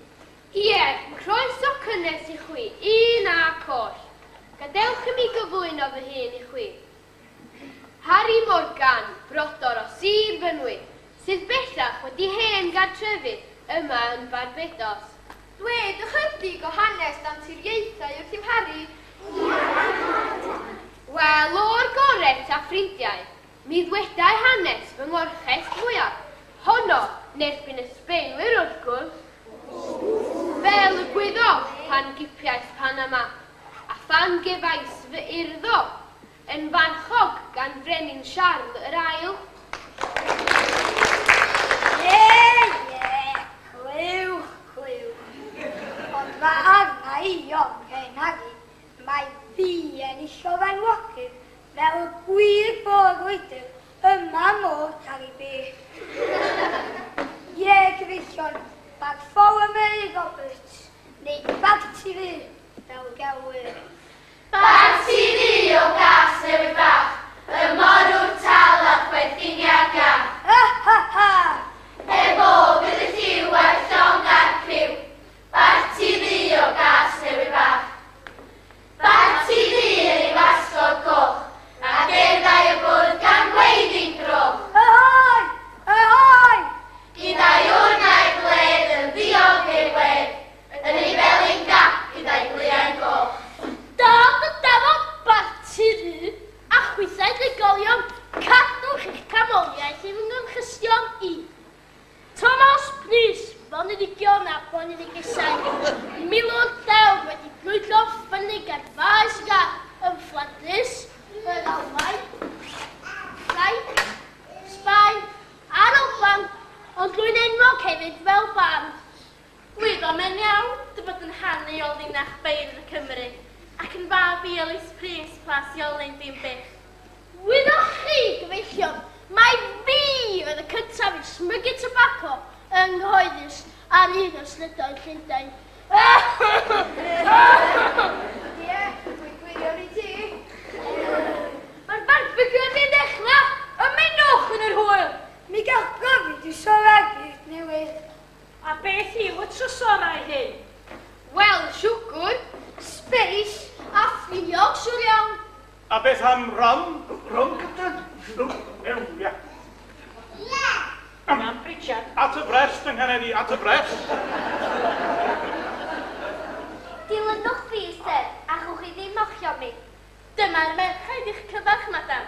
Ie, croeso cynnes i chwi, un a coll. Gadewch i mi gyflwyno fy hun i chwi. Harry Morgan, brodor o Sir Fynwy, sydd bellach wedi hen gartrefu yma yn Barbados. Dwed ychydig o hanes danturiaethau wrth i'w Harry. Wel, o'r goret a ffrindiau, mi ddwedai hanes fy ngorchest mwyaf, honno nerbyn y Sbeinwyr wrth gwrs. Fel y gwyddoch pan gipiais Panama, a phan gefais fy urddo, yn farchog gan Frenin Siarl yr Ail. Ie, ie, clywch, clywch. Ond mae arna i ofn hen Harry, mae fi enillodd enwogydd fel y gwir borwydr yma môr Caribi. Ie, gyfeillion, Bartholomew Roberts, neu Barti Ddu, fel gelwir. Barti Ddu o gas newydd bach, y morwr tal a chwerthiniad iach. Ha ha ha! Efo fydd y lliw a'r llong a'r criw, Barti Ddu o gas newydd bach. Barti Ddu yn ei wasgod goch, a gerddai y bwrdd gan weiddi'n groch. Ahoy! Ahoy! Gyda'i wrn a'i gledd yn ddiog ei wedd, yn ei felyn gap gyda'i gliain goch. Dod y dafod Barti Ddu, a chwythau drigolion, cadwch eich camoliaeth i fy ngorchystion i. Thomas Prys, boneddigion a boneddigesau, milwr dewr wedi brwydro ffynnu ar faes y gad yn Fflandrys, yr Almaen, Ffrainc, Sbaen a'r Alban, ond rwy'n enwog hefyd fel bardd. Gwyddom yn iawn dy fod yn hanu o linach beirdd y Cymru, ac yn fab i Elis Prys Plas Iolyn Dinbych. Wyddoch chi, gyfeillion, mai fi oedd y cyntaf i smygu tybaco yng nghyhoeddus ar un o strydoedd Llundain. Ie, dwi'n gwirion i ti. Mae'r barbeciw ar fin dechrau. Ymunwch yn yr hwyl. Mi gael brofi drysorau'r byd newydd. A beth yw y trysorau hyn? Wel, siwgr, Space a ffriog, siwr iawn. A beth am rum? Rum, Captain? Rum, ew, ia. Am Richard. At y frest yng Nghanedi, at y frest. Dilynwch fi, sir, a chwch chi ddim ochio mi. Dyma'r merched i'ch cyfarch, madam.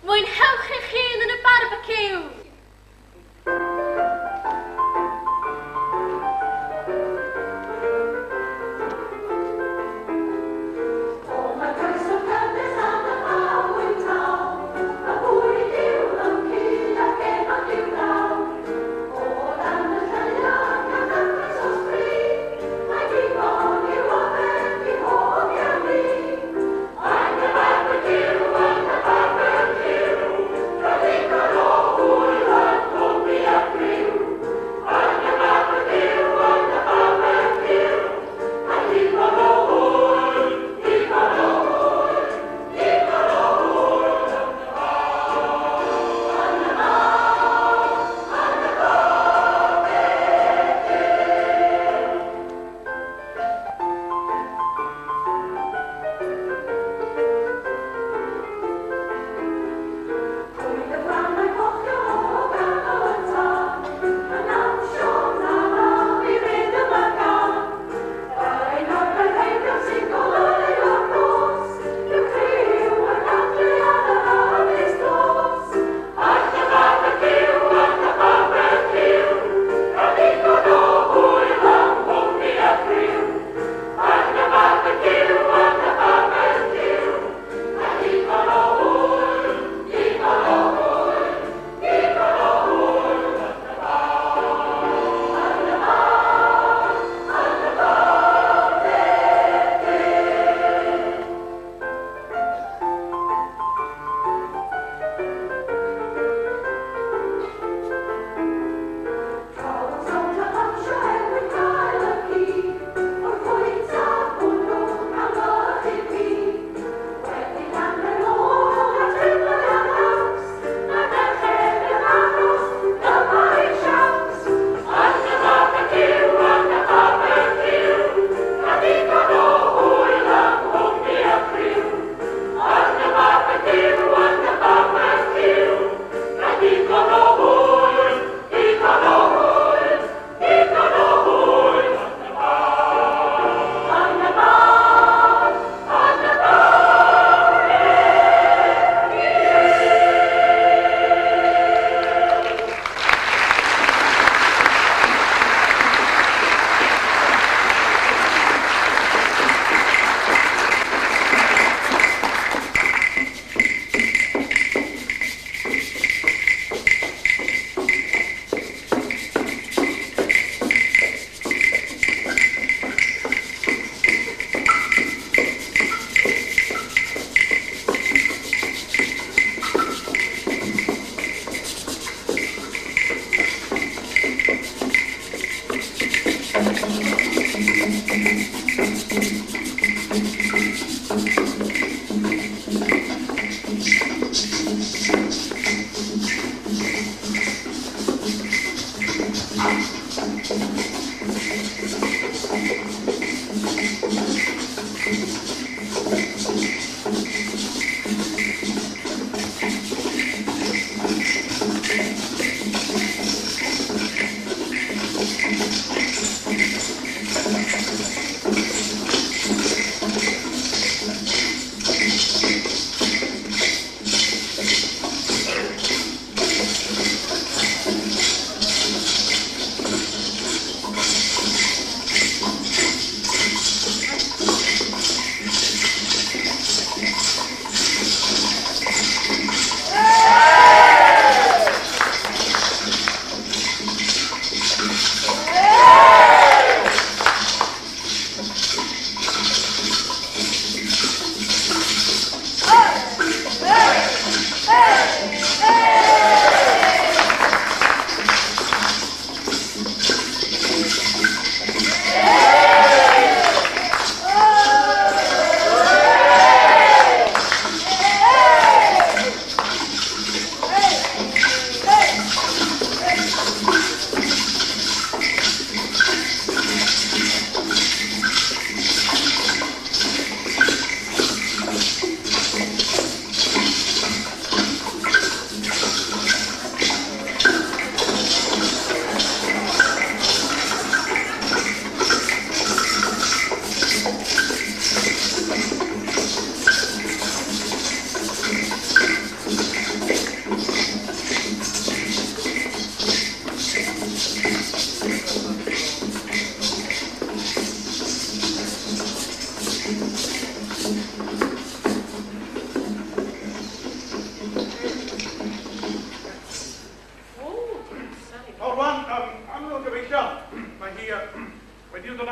Mwynhewch eich hun yn y barbeciw!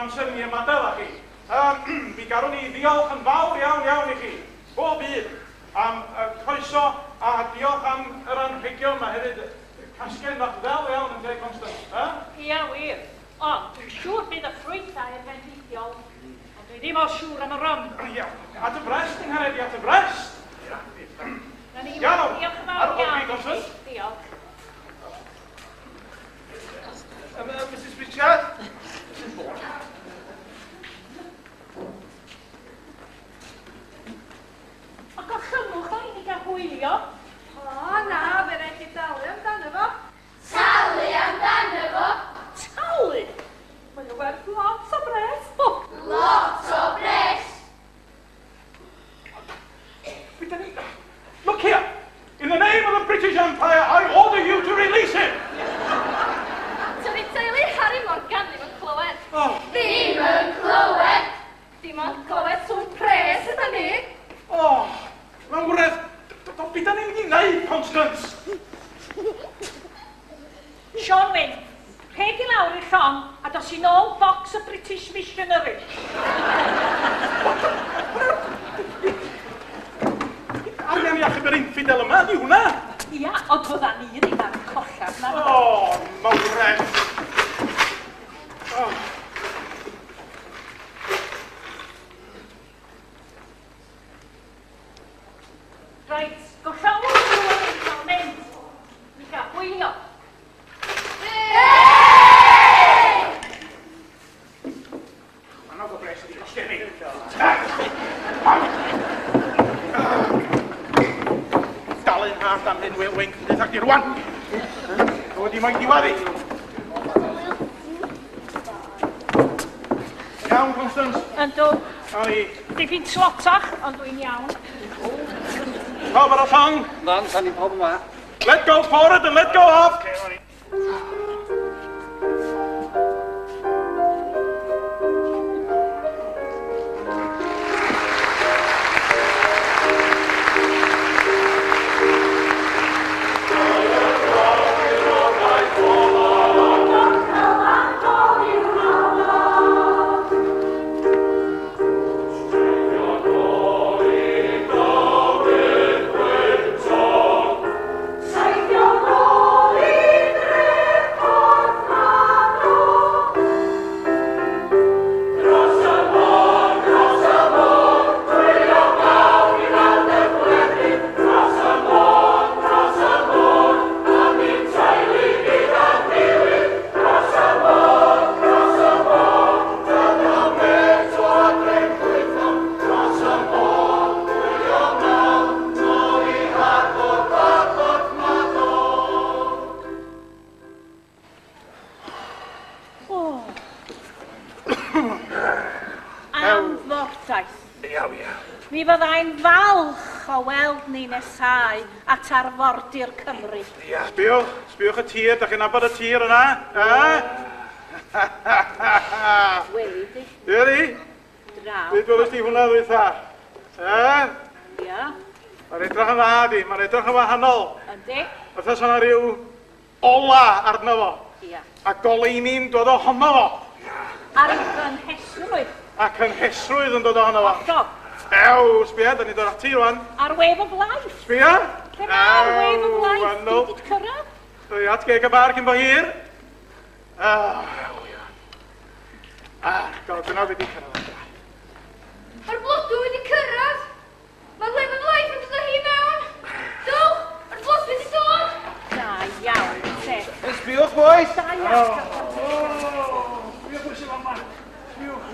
amser i ni ymadael â chi. Mi garwn ni ddiolch yn fawr iawn iawn i chi, bob un, am y croeso a diolch am yr anrhegion. Mae hefyd casgen fach ddel iawn yn dweud, Constance. Ia, wir. Ond dwi'n siŵr bydd y ffrwythau yn fendithiol, ond dwi ddim mor siŵr am y rum. Ia, at y brest, yng Nghaerdydd, at y brest. Na ni, Iawn. Diolch yn fawr iawn. Constance. Diolch. Mrs Richard? Mrs Vaughan. O, gollymwch o i ni gael hwylio. O, na, fe raid chi dalu amdano fo. Talu amdano fo? Talu? Mae o werth lot o bres. Lot o bres. Look here! In the name of the British Empire, I order you to release him! Tydi teulu Harry Morgan ddim yn clywed. Oh. Ddim yn clywed. Dim ond clywed sŵn pres yda ni. Oh, mae'n wredd. Be da ni'n mynd i wneud, Constance? Siôn Wyn, rheg i lawr i'r llong a dos i nôl box y British Missionary. Arian i achub yr infidel yma, di hwnna? Ia, ond fydda ni ddim ar y collad na. O, mawredd. Oh. Reit, gollawr rhywun yn cael mynd. Mi gael hwylio. Mae'n o bres ydi costio fi. Dalu'n hallt am hyn, Wil Wink, yn dweud rwan. Wedi mae'n diwaddu. Iawn, Constance? Yndw. O'n i. Dipyn tlotach, ond dwi'n iawn. Pawb ar y llong? Na, sa'n ni pawb yma. Let go forward and let go off. Mi fyddai'n falch o weld ni nesau at arfordir Cymru. Ia, sbiwch, sbiwch y tir, da chi'n nabod y tir yna? Weli di. Weli? Draw. Dwi welais di hwnna ddwytha. Ia. Mae'n edrych yn dda di, mae'n edrych yn wahanol. Yndi. Fatha sa 'na ryw ola arno fo. Ia. A goleuni'n dod ohono fo. A'r cynhesrwydd. A cynhesrwydd yn dod ohono fo. Hollol. Ew, sbia, da ni'n dod ati rwan. Ar wave of life. Sbia? Lle mae'r wave of life? Dwi wedi cyrraedd? Dwi at geg y bar cyn bo hir. Ah, god, dyna wedi cyrraedd. Mae'r blodw wedi cyrraedd. Mae'r wave of life yn dod â hi mewn. Dwch, mae'r blodw wedi dod. Da iawn, te. Sbiwch, boys. Da iawn. Sbiwch, bwys i fama. Sbiwch.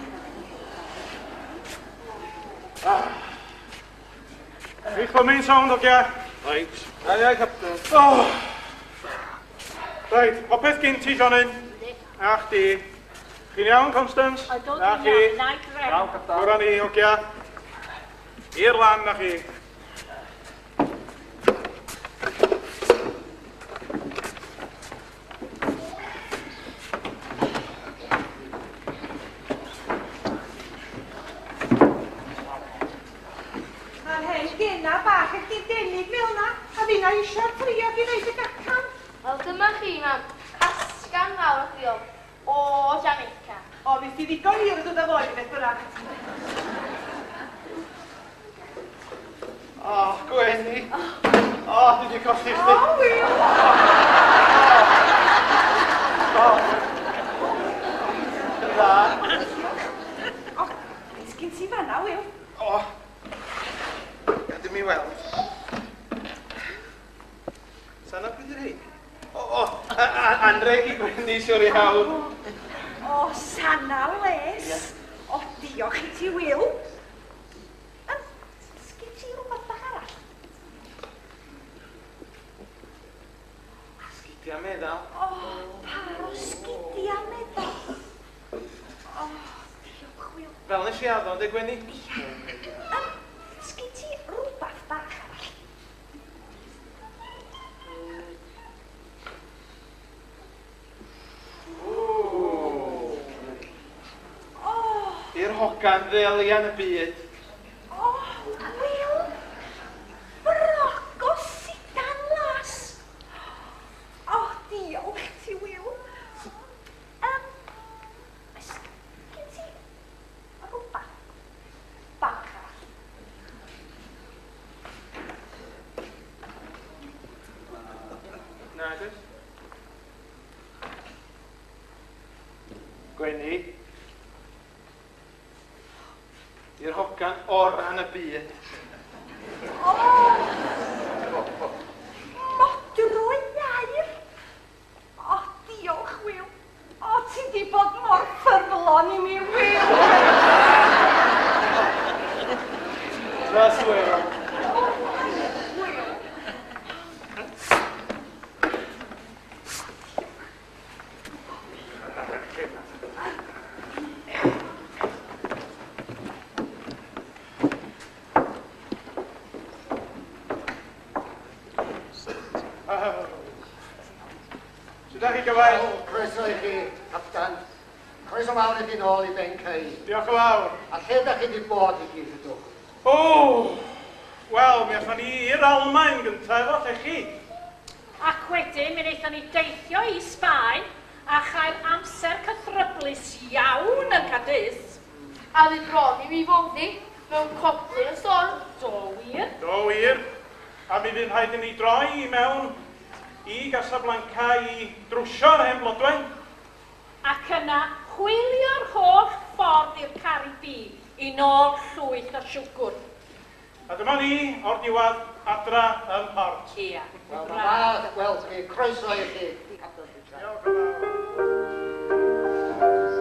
Eich bod mi'n sound, ogia? Reit. Aye, aye, Captain. Oh. Reit, popeth gyn ti, Johnny. A chdi. Chi'n iawn, Constance? Ydw, Na dwi'n chi. iawn. Na i drefn. Iawn, Captain. Gwra ni, ogia. I'r lan, na chi. Mae'r hen gynna bach yn denig fel na, a finna eisiau trio i wneud y gacan. Wel, dyma chi, mam. Casgan fawr o griol. O, Jamaica. O, mi ti ddigon hir yn dod â fo i beth bynnag. O, Gwenny. O, dwi wedi colli chdi. O, Wil. O. Dda. O, beth sgyn ti fanna, Wil? O. Gad i mi weld. Sana pwy di'r rhein? O, o, anreg i Gwenny, siwr iawn. O, sana les. O, diolch i ti, Wil. Sgyn ti rhywbeth bach arall? Sgidia meddal. O, par o sgidia meddal. O, diolch, Wil. Fel nes i addo, ynddo, Gwenny? Ia. Sgyn ti rhywbeth bach arall? O. I'r hogan ddelian y byd. O, Wil! Ffrog o sidan las! O, diolch ti, Wil. Sgyn ti rhywbeth bach arall? Na, does? Gwenny. I'r hogan oran y byd. O! Modrwy aur! O, diolch, Wil. O, ti di bod mor ffyddlon i mi, Wil. Dros, Wil. O, Wil. Sut ydach chi, gyfaill? O, croeso i chi, Captan. Croeso mawr i chi nôl i Ben Cei. Diolch yn fawr. A lle ydach chi wedi bod i gyd, ydwch? O, wel, mi aethon ni i'r Almaen gyntaf efo llechi. Ac wedyn, mi wnaethon ni deithio i Sbaen a chael amser cythryblus iawn yn Cadiz. A fydd bron i mi foddi mewn coblyn y storm. Do wir. Do wir. A mi fydd rhaid i ni droi i mewn i Casablanca i drwsio'r hen Blodwen. Ac yna hwylio'r holl ffordd i'r Caribi i nôl llwyth o siwgwr. A dyma ni o'r diwedd adra ym Mhort. Ia. Wel, mae'n dda gweld chi. Croeso i chi, Captain Richard. Diolch yn fawr. Thank you.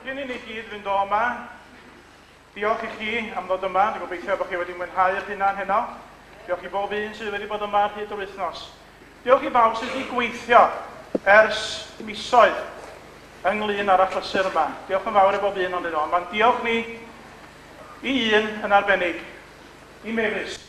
Cyn i ni gyd fynd o yma, diolch i chi am ddod yma. Dwi'n gobeithio bod chi wedi mwynhau eich hunan heno. Diolch i bob un sydd wedi bod yma ar hyd yr wythnos. Diolch i bawb sydd wedi gweithio ers misoedd ynglyn â'r achlysur yma. Diolch yn fawr i bob un ohonyn nhw. Ond mae'n diolch ni i un yn arbennig, i Mavis.